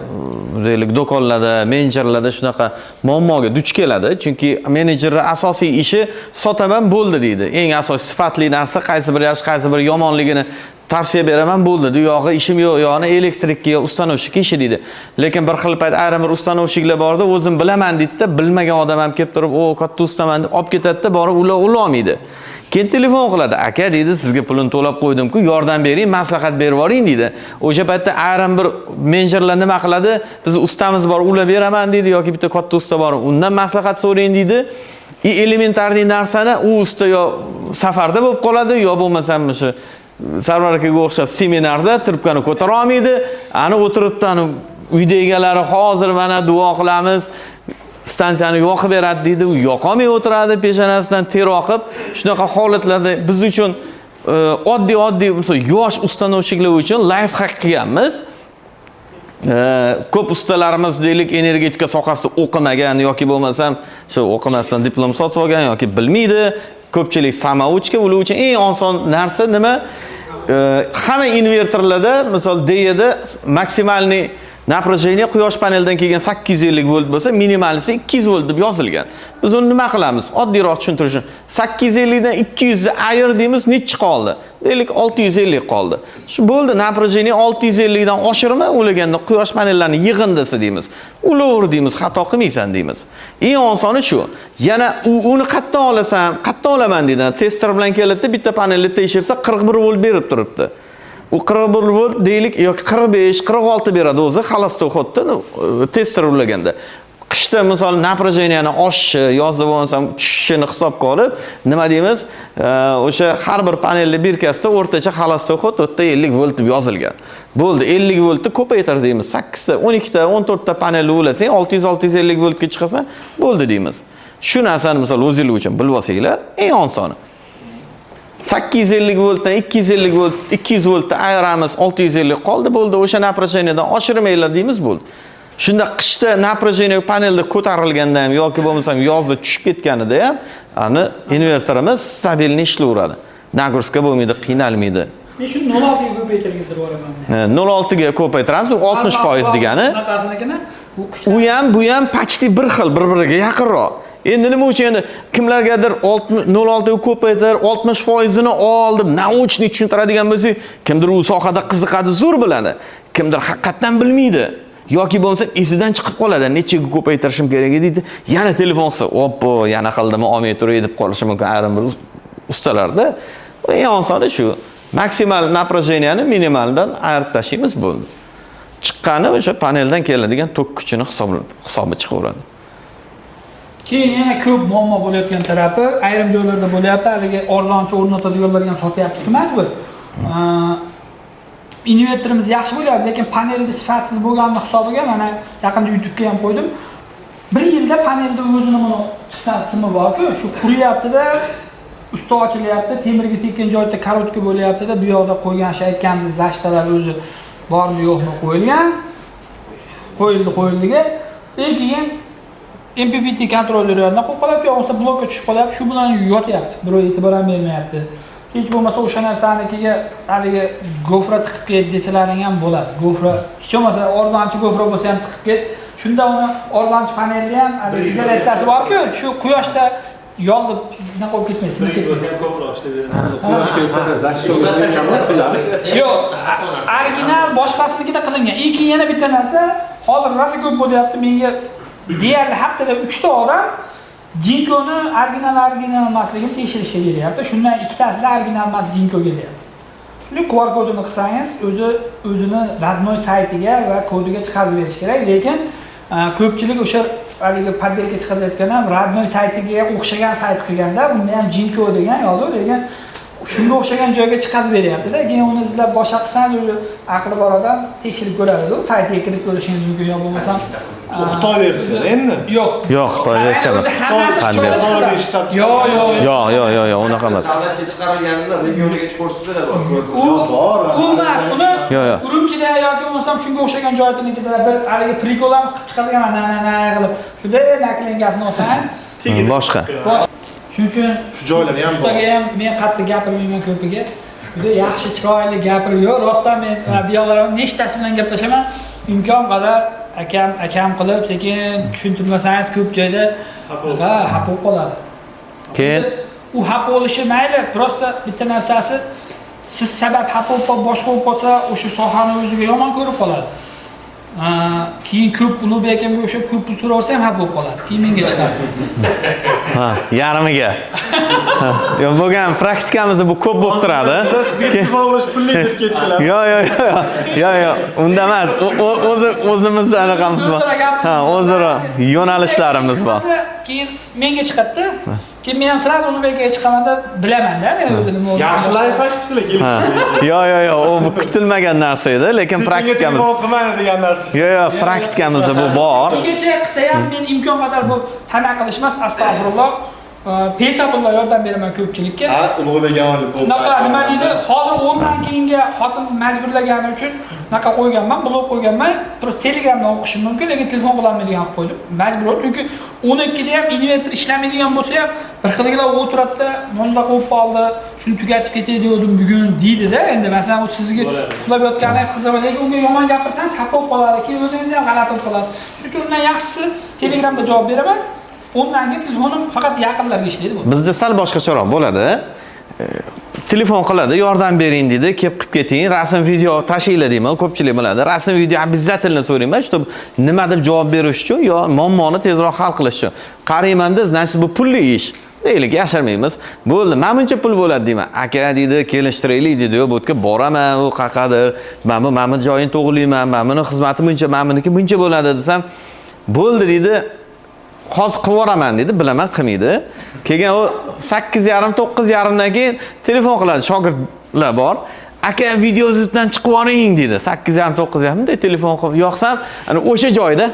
deylik do'konlarda, menejerlarda shunaqa muammoga duch keladi. Chunki menejerning asosiy ishi sotaman bo'ldi deydi. Eng asosiy sifatli narsa qaysi biri yaxshi, qaysi biri yomonligini tavsiya beraman bo'ldi. U yog'i ishim yo'q, u yog'ini elektrikka yo установщик ishi deydi. Lekin bir xil payt ayrim bir установщик lar borda, o'zim bilaman deydida, bilmagan odam ham kelib turib, "O, katta ustaman" deb olib ketadida, borib ular ulolmaydi. Keyin telefon qiladi. "Aka" deydi, "sizga pulini to'lab qo'ydim-ku, yordam bering, maslahat berib yuboring" deydi. O'sha paytda ayrim bir menejerlar nima qiladi? "Biz ustamiz bor, ulab beraman" deydi yoki bitta katta usta bor, undan maslahat so'rang deydi. И элементарный narsani u usta yo safarda bo'lib qoladi, yo bo'lmasam o'sha Sarvar akaga o'xshab seminarda trubkani ko'tara olmaydi. Ani o'tiribdi, ani uyda egalari hozir mana duo qilamiz, stansiyani yoqib beradi deydi, u yoqolmay o'tiradi, peshonasidan ter oqib. Shunaqa holatlarda biz uchun oddiy-oddiy, misol yosh установщик lar uchun лайфхак qilganmiz. Ko'p ustalarimiz deylik energetika sohasida o'qimagan yoki bo'lmasam shu o'qimasdan diplom sotib olgan yoki bilmaydi. Ko'pchilik самоучка, ular uchun eng oson narsa nima? Hamma invertorlarda, misol Dda максимальный напряжение quyosh panelidan kelgan 850 volt bo'lsa, minimalisi 200 volt deb yozilgan. Biz uni nima qilamiz? Oddiyroq tushuntirish uchun 850 dan 200 ni ayir deymiz, nechi qoldi? Deylik 650 qoldi. Shu bo'ldi, напряжение 650 dan oshirma, ulaganda quyosh panellarini yig'indisi deymiz. Ulaver deymiz, xato qilmaysan deymiz. Eng osoni shu. Yana uni qayerdan olasan, qayerdan olaman deydi. Tester bilan keladi, bitta panelni tekshirsa 41 volt berib turibdi. U 41 volt deylik yoki 45, 46 beradi o'zi холостой ход da tester ulaganda. Qishda misol напряжение ni oshishi, yozda bo'lmasam tushishini hisobga olib, nima deymiz? O'sha har bir panelni birkasida o'rtacha холостой ход u yerda 50 volt deb yozilgan. Bo'ldi, 50 voltni ko'paytir deymiz. 8 ta, 12 ta, 14 ta panelni ulasang 600-650 voltga chiqasan, bo'ldi deymiz. Shu narsani misol o'zinglar uchun bilib olsanglar, eng osoni. 850 voltdan 250 volt, 200 voltni ayiramiz, 650 qoldi, bo'ldi. O'sha напряжение dan oshirmanglar deymiz, bo'ldi. Shunda qishda напряжение panelda ko'tarilganda ham yoki bo'lmasam yozda tushib ketganida ham ani invertorimiz стабильный ishlayveradi. Нагрузка bo'lmaydi, qiynalmaydi. Men shuni 0.6 ga ko'paytirgizdirib yuboraman. 0.6 ga ko'paytiramiz, u 60% degani. Bunaqasinikini bu kuchli. U ham, bu ham почти bir xil, bir-biriga yaqinroq. Endi nima uchun endi kimlargadir 0.6 ga ko'paytir, 60%ini ol deb научный tushuntiradigan bo'lsak, kimdir u sohada qiziqadi, zo'r biladi. Kimdir haqiqatdan bilmaydi. Yoki bo'lmasa esidan chiqib qoladi, nechaga ko'paytirishim kerak edi deydi. Yana telefon qilsa, oppo, yana qildimi, olmay turay deb qolishi mumkin ayrim bir ustalarda. Eng osoni shu. Maksimal напряжение ni minimaldan ayirib tashlaymiz, bo'ldi. Chiqqani o'sha paneldan keladigan tok kuchini hisobi chiqaveradi. Keyin yana ko'p muammo bo'layotgan tarafi, ayrim joylarda bo'lyapti, haligi arzoncha o'rnatadiganlarga ham sotyapmiz majbur. Invertorimiz yaxshi bo'lyapti, lekin panelni sifatsiz bo'lganini hisobiga mana yaqinda YouTube'ga ham qo'ydim. Bir yilda panelni o'zini buni chiqqan simi bor-ku, shu quriyapti-da, usti ochilyapti, temirga tekkan joyda korotka bo'lyapti-da, bu yoqda qo'ygan shu aytganimizdek защита lar o'zi bormi yo'qmi qo'yilgan. Qo'yildi, qo'yildiga. Keyin MPPT kontrolleri yonidan qo'yib qolyapti, yo bo'lmasa blokka tushib qolyapti, shu bilan yotyapti. Birov e'tibor ham bermayapti. Hech bo'lmasa o'sha narsanikiga haligi gofra tiqib ket desalaring ham bo'ladi. Gofra, hech bo'lmasa arzonchi gofra bo'lsa ham tiqib ket. Shunda uni arzonchi panelni ham haligi izolyatsiyasi bor-ku, shu quyoshda yonib bunaqa bo'lib ketmaydi, sinib ketmaydi. Ham ko'proq ishlab beradi. Quyoshga nisbatan защита. Yo'q, original boshqasinikida qilingan. Keyin yana bitta narsa, hozir rosa ko'p bo'lyapti menga deyarli haftada 3 ta odam Jinkoni original original emasligini tekshirishga kelyapti. Shundan ikkitasida original emas Jinko kelyapti. Shuni QR kodini qilsangiz, o'zi o'zini родной saytiga va kodiga chiqarib berish kerak, lekin ko'pchilik o'sha haligi подделка chiqarayotgan ham родной saytiga o'xshagan sayt qilganda, unda ham Jinko degan yozuv, lekin shunga o'xshagan joyga chiqarib beryapti-da. Keyin uni izlab boshqa qilsangiz, o'zi aqli bor odam tekshirib ko'radi. Saytiga kirib ko'rishingiz mumkin yo bo'lmasam Xitoy versiyada endi. Yo'q. Yo'q, Xitoy versiya emas. Hammasi Xitoy Xitoyda chiqadi. Yo'q, yo'q, yo'q. Yo'q, yo'q, yo'q, yo'q, unaqa emas. Davlatga chiqarilganida regionigacha ko'rsatib beradi. U Bor. u emas, uni Yo'q, yo'q. Urumchida yoki bo'lmasam shunga o'xshagan joydanikida bir haligi прикол ham qilib chiqadigan na na na qilib. Shunda наклейка sini olsangiz, Boshqa. Shuning uchun Shu joylari ham bor. Ustaga ham men qattiq gapirmayman ko'piga. Juda yaxshi chiroyli gapirib, yo'q, rostdan men bu yoqlar nechtasi bilan gaplashaman, imkon qadar akam akam qilib sekin tushuntirmasangiz ko'p joyda ha xafa bo'lib qoladi. Keyin U xafa bo'lishi mayli, просто bitta narsasi siz sabab xafa bo'lib qolib boshqa bo'lib qolsa, o'sha sohani o'ziga yomon ko'rib qoladi. Keyin ko'p Ulug'bek akamga o'sha ko'p pul so'raversa ham xafa bo'lib qoladi. Keyin menga chiqadi. Ha, yarmiga. Ha, yo'q, bo'lgan praktikamizda bu ko'p bo'lib turadi. Sizga telefon qilish pulli deb ketdilar. Yo'q, yo'q, yo'q. Yo'q, yo'q, unda emas. O'zi o'zimizni anaqamiz bor. Ha, o'zaro yo'nalishlarimiz bor. Keyin menga chiqadi-da. Keyin men ham сразу Ulug'bek akaga chiqamanda bilaman-da, men o'zi nima bo'lganini. Yaxshi лайфхак qilibsizlar Ha. kelishib. Yo'q, yo'q, yo'q, u bu kutilmagan narsa edi, lekin praktikamiz. Telefon qilmang degan narsa. Yo'q, yo'q, praktikamizda bu bor. Bungacha qilsa ham men imkon qadar bu tana qilish emas, astag'firulloh. Pesabulloh yordam beraman ko'pchilikka. Ha, Ulug'bek olib bo'ldi. Unaqa nima deydi? Hozir o'ndan keyinga xotin majburlagani uchun unaqa qo'yganman, blok qo'yganman. Просто Telegramdan o'qishim mumkin, lekin telefon qilolmaydigan qilib qo'ydim. Majbur bo'ldim, chunki 12da ham invertor ishlamaydigan bo'lsa ham bir xilgilar o'tiradida, bunday qo'yib qoldi, shuni tugatib ketay degandim bugun deydi-da. Endi masalan u sizga uxlab yotganingiz qiziq, lekin unga yomon gapirsangiz xafa bo'lib qoladi, keyin o'zingiz ham g'alati bo'lib qolasiz. Shuning uchun undan yaxshisi Telegramda javob beraman. Undan keyin telefonim faqat yaqinlarga ishlaydi bu. Bizda sal boshqacharoq bo'ladi. Telefon qiladi, yordam bering deydi, kelib qilib keting, rasm video tashinglar deyman, ko'pchilik biladi. Rasm video обязательно so'rayman, чтобы nima deb javob berish uchun yo muammoni tezroq hal qilish uchun. Qaraymanda, значит, bu pulli ish. Deylik, yashirmaymiz. Bo'ldi, mana buncha pul bo'ladi deyman. Aka deydi, kelishtiraylik deydi. Yo'q, bu yerga boraman, u qayerqadir. Mana bu joyini to'g'rilayman, mana buni xizmati buncha, mana buniki buncha bo'ladi desam, bo'ldi deydi. Hozir qilib yuboraman deydi, bilaman qilmaydi. Keyin u 8:30, 9:30 dan keyin telefon qiladi, shogirdlar bor. Aka, videozdan chiqib yuboring deydi. 8:30, 9:30 da telefon qilib yoqsam, ana o'sha joyda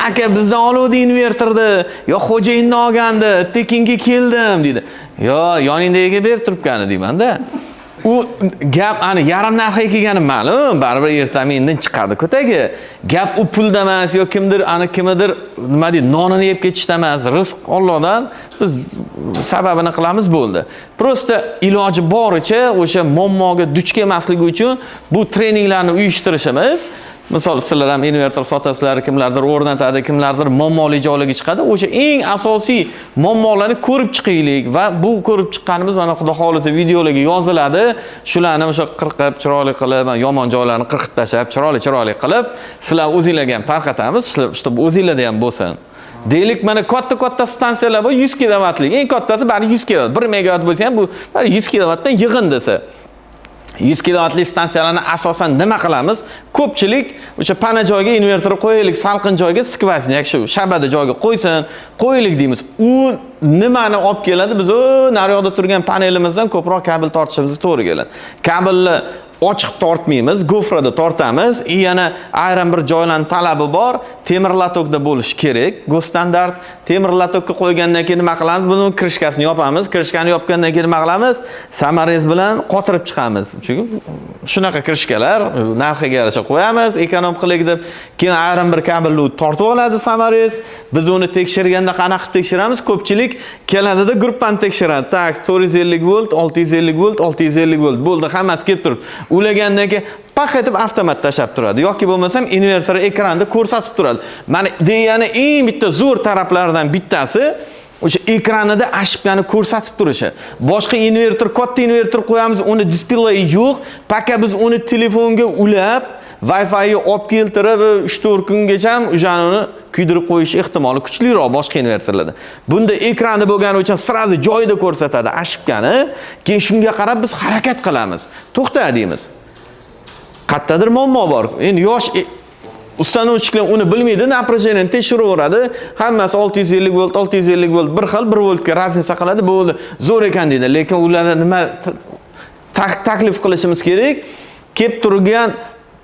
aka bizdan oluvdi invertorni, yo xo'jayindan olgandi, tekinga keldim deydi. Yo, yoningdagiga berib turibgani deyman-da. U gap ani yarim narxiga kelgani ma'lum, baribir ertami indin chiqadi ko'tagi. Gap u pulda emas, yo kimdir ani kimnidir nima deydi, nonini yeb ketishda emas, rizq Allohdan, biz sababini qilamiz bo'ldi. Просто iloji boricha o'sha muammoga duch kelmasligi uchun bu treninglarni uyushtirishimiz. Misol, sizlar ham invertor sotasizlar, kimlardir o'rnatadi, kimlardir muammoli joylarga chiqadi. O'sha eng asosiy muammolarni ko'rib chiqaylik va bu ko'rib chiqqanimiz mana Xudo xohlasa videolarga yoziladi. Shularni o'sha qirqib, chiroyli qilib, yomon joylarni qirqib tashlab, chiroyli chiroyli qilib, sizlar o'zinglarga ham tarqatamiz, чтобы o'zinglarda ham bo'lsin. Deylik, mana katta-katta stansiyalar bor, 100 kilovatlik. Eng kattasi bari 100 kilovat. 1 megavat bo'lsa ham bu bari 100 kilovatdan yig'in desa. 100 kilovatli stansiyalarni asosan nima qilamiz? Ko'pchilik o'sha pana joyga invertor qo'yaylik, salqin joyga сквозняк shu shabada joyga qo'ysin, qo'yaylik deymiz. U nimani olib keladi? Biz u naryoqda turgan panelimizdan ko'proq kabel tortishimiz to'g'ri keladi. Kabelni ochiq tortmaymiz, gofrada tortamiz. И yana ayrim bir joylarning talabi bor, temir latokda bo'lishi kerak. Госстандарт temir latokka qo'ygandan keyin nima qilamiz? Buni крышка sini yopamiz. Крышка ni yopgandan keyin nima qilamiz? Саморез bilan qotirib chiqamiz. Chunki shunaqa крышка lar narxiga yarasha qo'yamiz, эконом qilaylik deb. Keyin ayrim bir kabelni tortib oladi саморез. Biz uni tekshirganda qanaqa qilib tekshiramiz? Ko'pchilik keladida gruppani tekshiradi. Так, 450 volt, 650 volt, 650 volt bo'ldi, hammasi kelib turibdi. Ulagandan keyin paq etib avtomat tashlab turadi yoki bo'lmasam invertor ekranda ko'rsatib turadi. Mana degani eng bitta zo'r taraflaridan bittasi o'sha ekranida ошибка ni ko'rsatib turishi. Boshqa invertor, katta invertor qo'yamiz, uni displeyi yo'q. Пока biz uni telefonga ulab, Wi-Fi olib keltirib 3-4 kungacha o'shani kuydirib qo'yish ehtimoli kuchliroq boshqa invertorlarda. Bunda ekrani bo'lgani uchun сразу joyida ko'rsatadi ошибка ni. Keyin shunga qarab biz harakat qilamiz. To'xta deymiz. Qayerdadir muammo bor. Endi yosh установщик lar uni bilmaydi, напряжение ni tekshiraveradi. Hammasi 650 volt, 650 volt bir xil, 1 voltga разница qiladi, bo'ldi. Zo'r ekan deydi. Lekin ularda nima taklif qilishimiz kerak? Kelib turgan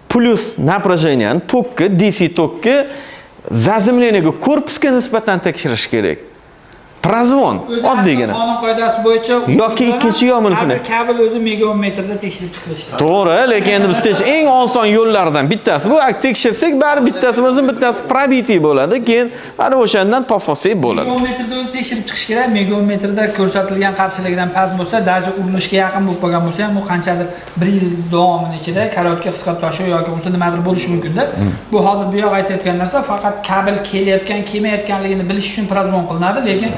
plyus напряжение ni tokka, DC tokka заземление ga korpusga nisbatan tekshirish kerak. Прозвон oddiygina. Qonun qoidasi bo'yicha Yoki ikkinchi yo bunisini. Kabel o'zi megaohmmetrda tekshirib chiqilishi kerak. To'g'ri, lekin endi biz eng oson yo'llardan bittasi bu. Tekshirsak, bari bittasi bo'lsa, bittasi пробитый bo'ladi. Keyin ana o'shandan topib olsak bo'ladi. Megaohmmetrda o'zi tekshirib chiqish kerak. Megaohmmetrda ko'rsatilgan qarshilikdan past bo'lsa, даже urilishga yaqin bo'lib qolgan bo'lsa ham, u qanchadir bir yil davomini ichida korobka qisqa toshi yoki bo'lmasa nimadir bo'lishi mumkinda. Bu hozir bu yoq aytayotgan narsa faqat kabel kelayotgan, kelmayotganligini bilish uchun прозвон qilinadi, lekin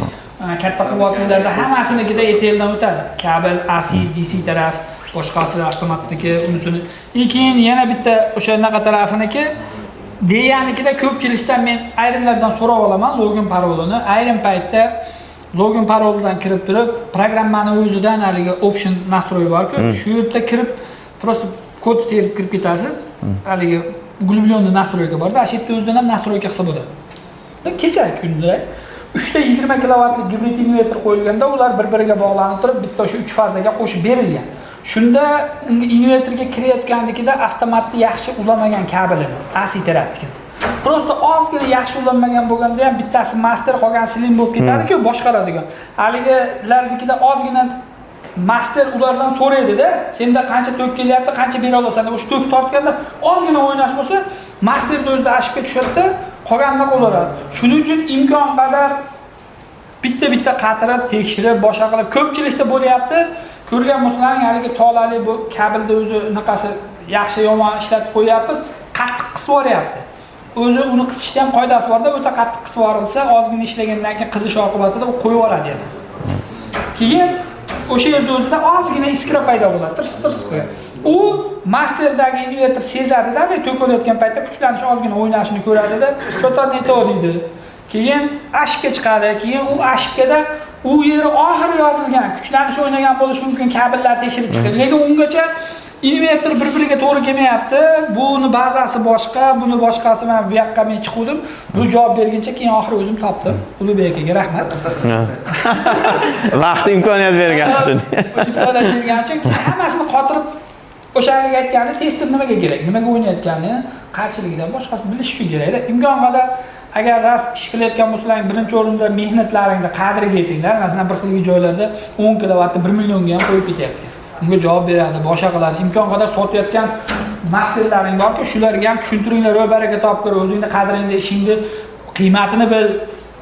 katta quvvatlilarda hammasinikida ETLdan o'tadi. Kabel AC, DC taraf, boshqasi avtomatniki, unisini. Keyin yana bitta o'sha anaqa tarafiniki deyanikida ko'pchilikdan men ayrimlardan so'rab olaman login parolini. Ayrim paytda login paroldan kirib turib, programmani o'zidan haligi option настрой bor-ku, shu yerda kirib просто kod terib kirib ketasiz. Haligi углубленный настройка borda, shu yerda o'zidan ham настройка qilsa bo'ladi. Kecha kunda 3 ta 20 kilovatlik gibrid invertor qo'yilganda ular bir-biriga bog'lanib turib, bitta o'sha 3 fazaga qo'shib berilgan. Shunda unga invertorga kirayotganligida avtomatni yaxshi ulamagan kabelini, AC tarafnikini. Просто ozgina yaxshi ulanmagan bo'lganda ham bittasi master qolgan slave bo'lib ketadi-ku, boshqaradigan. Haligilarnikida ozgina master ulardan so'raydi-da, senda qancha tok kelyapti, qancha bera olasan deb, o'sha tok tortganda ozgina o'ynash bo'lsa, masterni o'zida ошибка tushadi-da, qolganini qo'laveradi. Shuning uchun imkon qadar bitta-bitta qatirib, tekshirib, boshqa qilib ko'pchilikda bo'lyapti. Ko'rgan bo'lsalaring, haligi tolali bu kabelda o'zi unaqasi yaxshi yomon ishlatib qo'yapmiz, qattiq qisib yuboryapti. O'zi uni qisishda ham qoidasi borda, o'ta qattiq qisib yuborilsa, ozgina ishlagandan keyin qizish oqibatida u qo'yib yuboradi yana. Keyin o'sha yerda o'zida ozgina искра paydo bo'ladi, tirs tirs qo'yadi. U masterdagi invertor sezadida, to'kilayotgan paytda kuchlanish ozgina o'ynashini ko'radida, "Что-то не то" deydi. Keyin ошибка chiqadi, keyin u ошибка da u yeri oxiri yozilgan, kuchlanish o'ynagan bo'lishi mumkin, kabellar tekshirib chiqadi. Lekin ungacha invertor bir-biriga to'g'ri kelmayapti. Buni bazasi boshqa, buni boshqasi, men bu yoqqa men chiquvdim. Bu javob berguncha keyin oxiri o'zim topdim. Ulug'bek akaga rahmat. Vaqt, imkoniyat bergan uchun. Imkoniyat bergani uchun keyin hammasini qotirib o'shaga aytgani, tester nimaga kerak, nimaga o'ynayotgani, qarshiligidan boshqasi bilish uchun kerakda. Imkon qadar agar rost ish qilayotgan bo'lsalaring, birinchi o'rinda mehnatlaringni qadriga yetinglar. Masalan, bir xil joylarda 10 kilovatni 1 millionga ham qo'yib ketyapti. Unga javob beradi, boshqa qiladi. Imkon qadar sotayotgan masterlaring borki, shularga ham tushuntiringlar, "Voy, baraka topgir, o'zingni qadringni, ishingni qiymatini bil."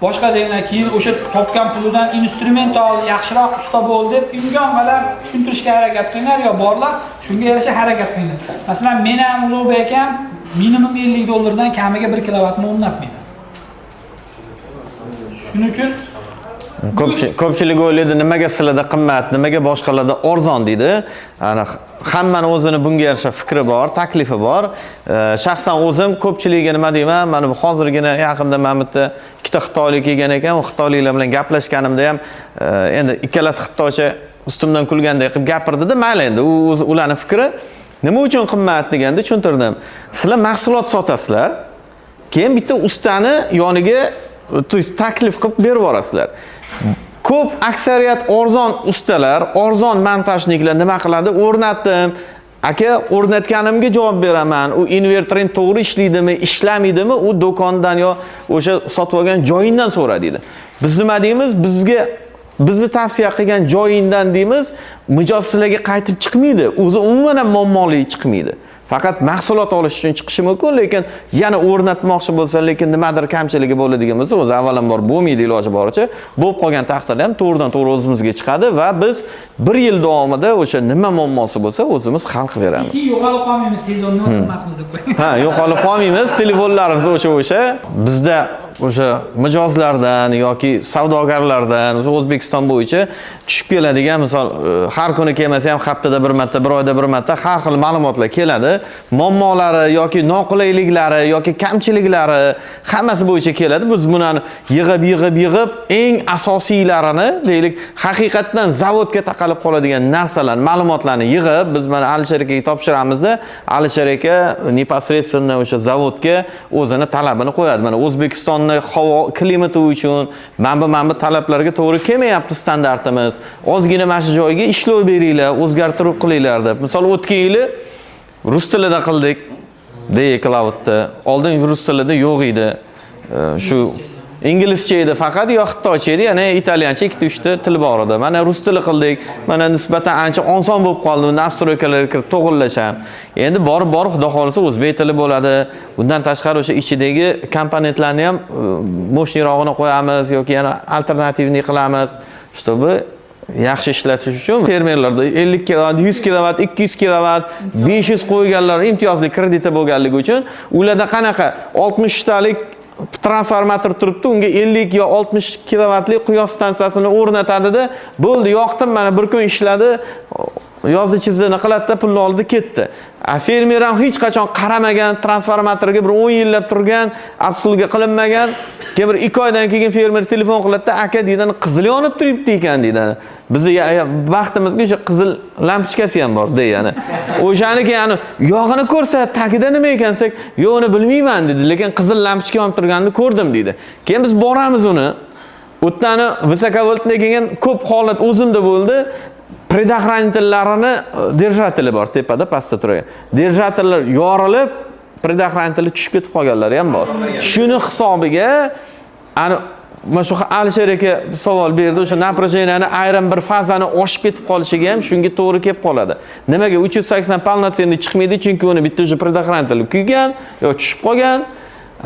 Boshqa deganlar, keyin o'sha topgan pulidan instrument ol, yaxshiroq usta bo'l deb imkon qadar tushuntirishga harakat qilinglar, yo borlar, shunga yarasha harakat qilinglar. Masalan, men ham, Ulug'bek akam minimum 50 dollardan kamiga 1 kilovatni o'rnatmayman. Shuning uchun Ko'pchilik o'ylaydi, nimaga sizlarda qimmat, nimaga boshqalarda arzon deydi. Ana hammani o'zini bunga yarasha fikri bor, taklifi bor. Shaxsan o'zim ko'pchiligiga nima deyman, mana bu hozirgina yaqinda mana bu yerda ikkita xitoylik kelgan ekan, u xitoyliklar bilan gaplashganimda ham endi ikkalasi xitoycha ustimdan kulgandek qilib gapirdida, mayli endi u o'zi ularning fikri. Nima uchun qimmat deganda tushuntirdim. Sizlar mahsulot sotasizlar, keyin bitta ustani yoniga, то есть taklif qilib berib yuborasizlar. Ko'p aksariyat arzon ustalar, arzon монтажник lar nima qiladi? O'rnatdim. Aka, o'rnatganimga javob beraman. U invertoring to'g'ri ishlaydimi, ishlamaydimi, u do'kondan yo o'sha sotib olgan joyingdan so'ra deydi. Biz nima deymiz? Bizga bizni tavsiya qilgan joyingdan deymiz, mijoz sizlarga qaytib chiqmaydi. O'zi umuman ham muammoli chiqmaydi. Faqat mahsulot olish uchun chiqishi mumkin, lekin yana o'rnatmoqchi bo'lsa, lekin nimadir kamchiligi bo'ladigan bo'lsa, o'zi avvalambor bo'lmaydi iloji boricha. Bo'lib qolgan taqdirda ham to'g'ridan to'g'ri o'zimizga chiqadi va biz bir yil davomida o'sha nima muammosi bo'lsa, o'zimiz hal qilib beramiz. Keyin yo'qolib qolmaymiz, sezonni o'tmasmiz deb qo'ying. Ha, yo'qolib qolmaymiz, telefonlarimiz o'sha. Bizda o'sha mijozlardan yoki savdogarlardan o'sha O'zbekiston bo'yicha tushib keladigan, misol, har kuni kelmasa ham haftada bir marta, bir oyda bir marta har xil ma'lumotlar keladi. Muammolari yoki noqulayliklari yoki kamchiliklari hammasi bo'yicha keladi. Biz buni yig'ib, yig'ib, yig'ib eng asosiylarini, deylik, haqiqatdan zavodga taqalib qoladigan narsalar, ma'lumotlarni yig'ib, biz mana Alisher akaga topshiramizda, Alisher aka непосредственно o'sha zavodga o'zini talabini qo'yadi. Mana O'zbekistonni havo klimati uchun mana bu talablarga to'g'ri kelmayapti standartimiz. Ozgina mana shu joyga ishlov beringlar, o'zgartiruv qilinglar deb. Misol, o'tgan yili rus tilida qildik. Deye Cloud'da. Oldin rus tilida yo'q edi. Shu inglizcha edi faqat yo xitoycha edi, yana italyancha ikkita uchta til bor edi. Mana rus tili qildik. Mana nisbatan ancha oson bo'lib qoldi. Настройка larga kirib to'g'irlash ham. Endi borib borib Xudo xohlasa o'zbek tili bo'ladi. Bundan tashqari o'sha ichidagi komponentlarni ham мощный rog'ini qo'yamiz yoki yana альтернативный qilamiz, чтобы yaxshi ishlatish uchun fermerlarda 50 kilovat, 100 kilovat, 200 kilovat, 500 qo'yganlar imtiyozli krediti bo'lganligi uchun ularda qanaqa 60 talik transformator turibdi, unga 50 yo 60 kilovatli quyosh stansiyasini o'rnatadida, bo'ldi, yoqdim, mana bir kun ishladi, yozdi chizini qiladida, pulni oldi, ketdi. A fermer ham hech qachon qaramagan transformatorga, bir 10 yillab turgan, обслуга qilinmagan. Keyin bir 2 oydan keyin fermer telefon qiladida, aka deydi, qizil yonib turibdi ekan deydi. Bizni baxtimizga o'sha qizil lampochkasi ham bor deyani. O'shani keyin ani yog'ini ko'rsa, tagida nima ekan desak, yo'q, uni bilmayman dedi, lekin qizil lampochka yonib turganini ko'rdim deydi. Keyin biz boramiz uni. U yerdan высоковольтный kelgan ko'p holat o'zimda bo'ldi. Предохранитель larini держатели bor tepada, pastda turgan. Держатель lar yorilib, предохранитель tushib ketib qolganlari ham bor. Shuni hisobiga ani mana shu Alisher aka savol berdi, o'sha напряжение ni ayrim bir fazani oshib ketib qolishiga ham shunga to'g'ri kelib qoladi. Nimaga 380 полноценный chiqmaydi? Chunki uni bitta o'sha предохранитель kuygan yo tushib qolgan.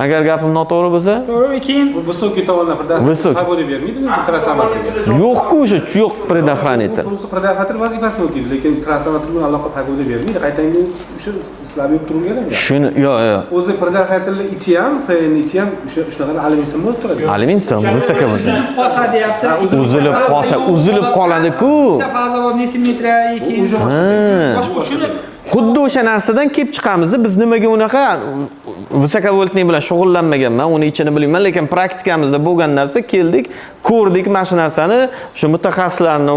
Agar gapim noto'g'ri bo'lsa, To'g'ri, keyin Высокий tomondan Высокий. Deb bermaydi, transformatorga. Yo'q-ku o'sha, yo'q предохранитель. Просто предохранитель vazifasini o'taydi, lekin transformator bilan aloqa pagodi bermaydi. Qaytanga o'sha слабый bo'lib turgan. Shuni, yo'q, yo'q. O'zi предохранитель ichi ham, PN ichi ham o'sha shunaqa alyumin sim o'zi turadi. Alyumin sim, высоковольтный. Qolsa deyapti. Uzilib qolsa, uzilib qoladi-ku. Faza simmetriya keyin. Ha. Shuni Xuddi o'sha narsadan kelib chiqamiz. Biz nimaga unaqa высоковольтный bilan shug'ullanmaganman, uni ichini bilmayman, lekin praktikamizda bo'lgan narsa, keldik, ko'rdik mana shu narsani, shu mutaxassislarni,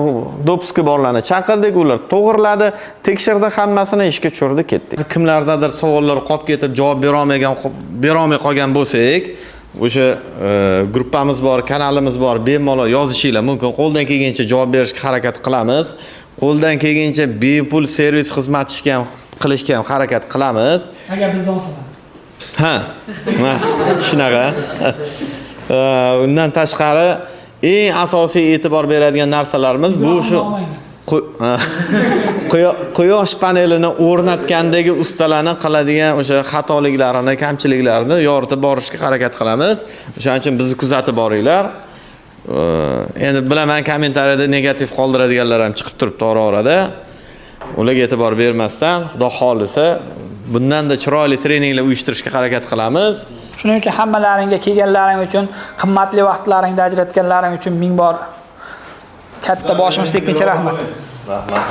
допуск i borlarni chaqirdik, ular to'g'irladi, tekshirdi hammasini, ishga tushirdi, ketdik. Kimlardadir savollar qolib ketib, javob berolmay qolgan bo'lsak, o'sha gruppamiz bor, kanalimiz bor, bemalol yozishinglar mumkin. Qo'ldan kelgancha javob berishga harakat qilamiz. Qo'ldan kelgancha bepul servis xizmat ishga ham qilishga ham harakat qilamiz. Agar bizdan olsa. Ha. Shunaqa. Undan tashqari eng asosiy e'tibor beradigan narsalarimiz bu shu quyosh panelini o'rnatgandagi ustalarni qiladigan o'sha xatoliklarini, kamchiliklarini yoritib borishga harakat qilamiz. O'shaning uchun bizni kuzatib boringlar. Endi bilaman, kommentariyada negativ qoldiradiganlar ham chiqib turibdi ora-orada. Ularga e'tibor bermasdan, Xudo xohlasa, bundan-da chiroyli treninglar uyushtirishga harakat qilamiz. Shuning uchun hammalaringga kelganlaring uchun, qimmatli vaqtlaringni ajratganlaring uchun ming bor katta boshimiz tekkincha rahmat. Rahmat.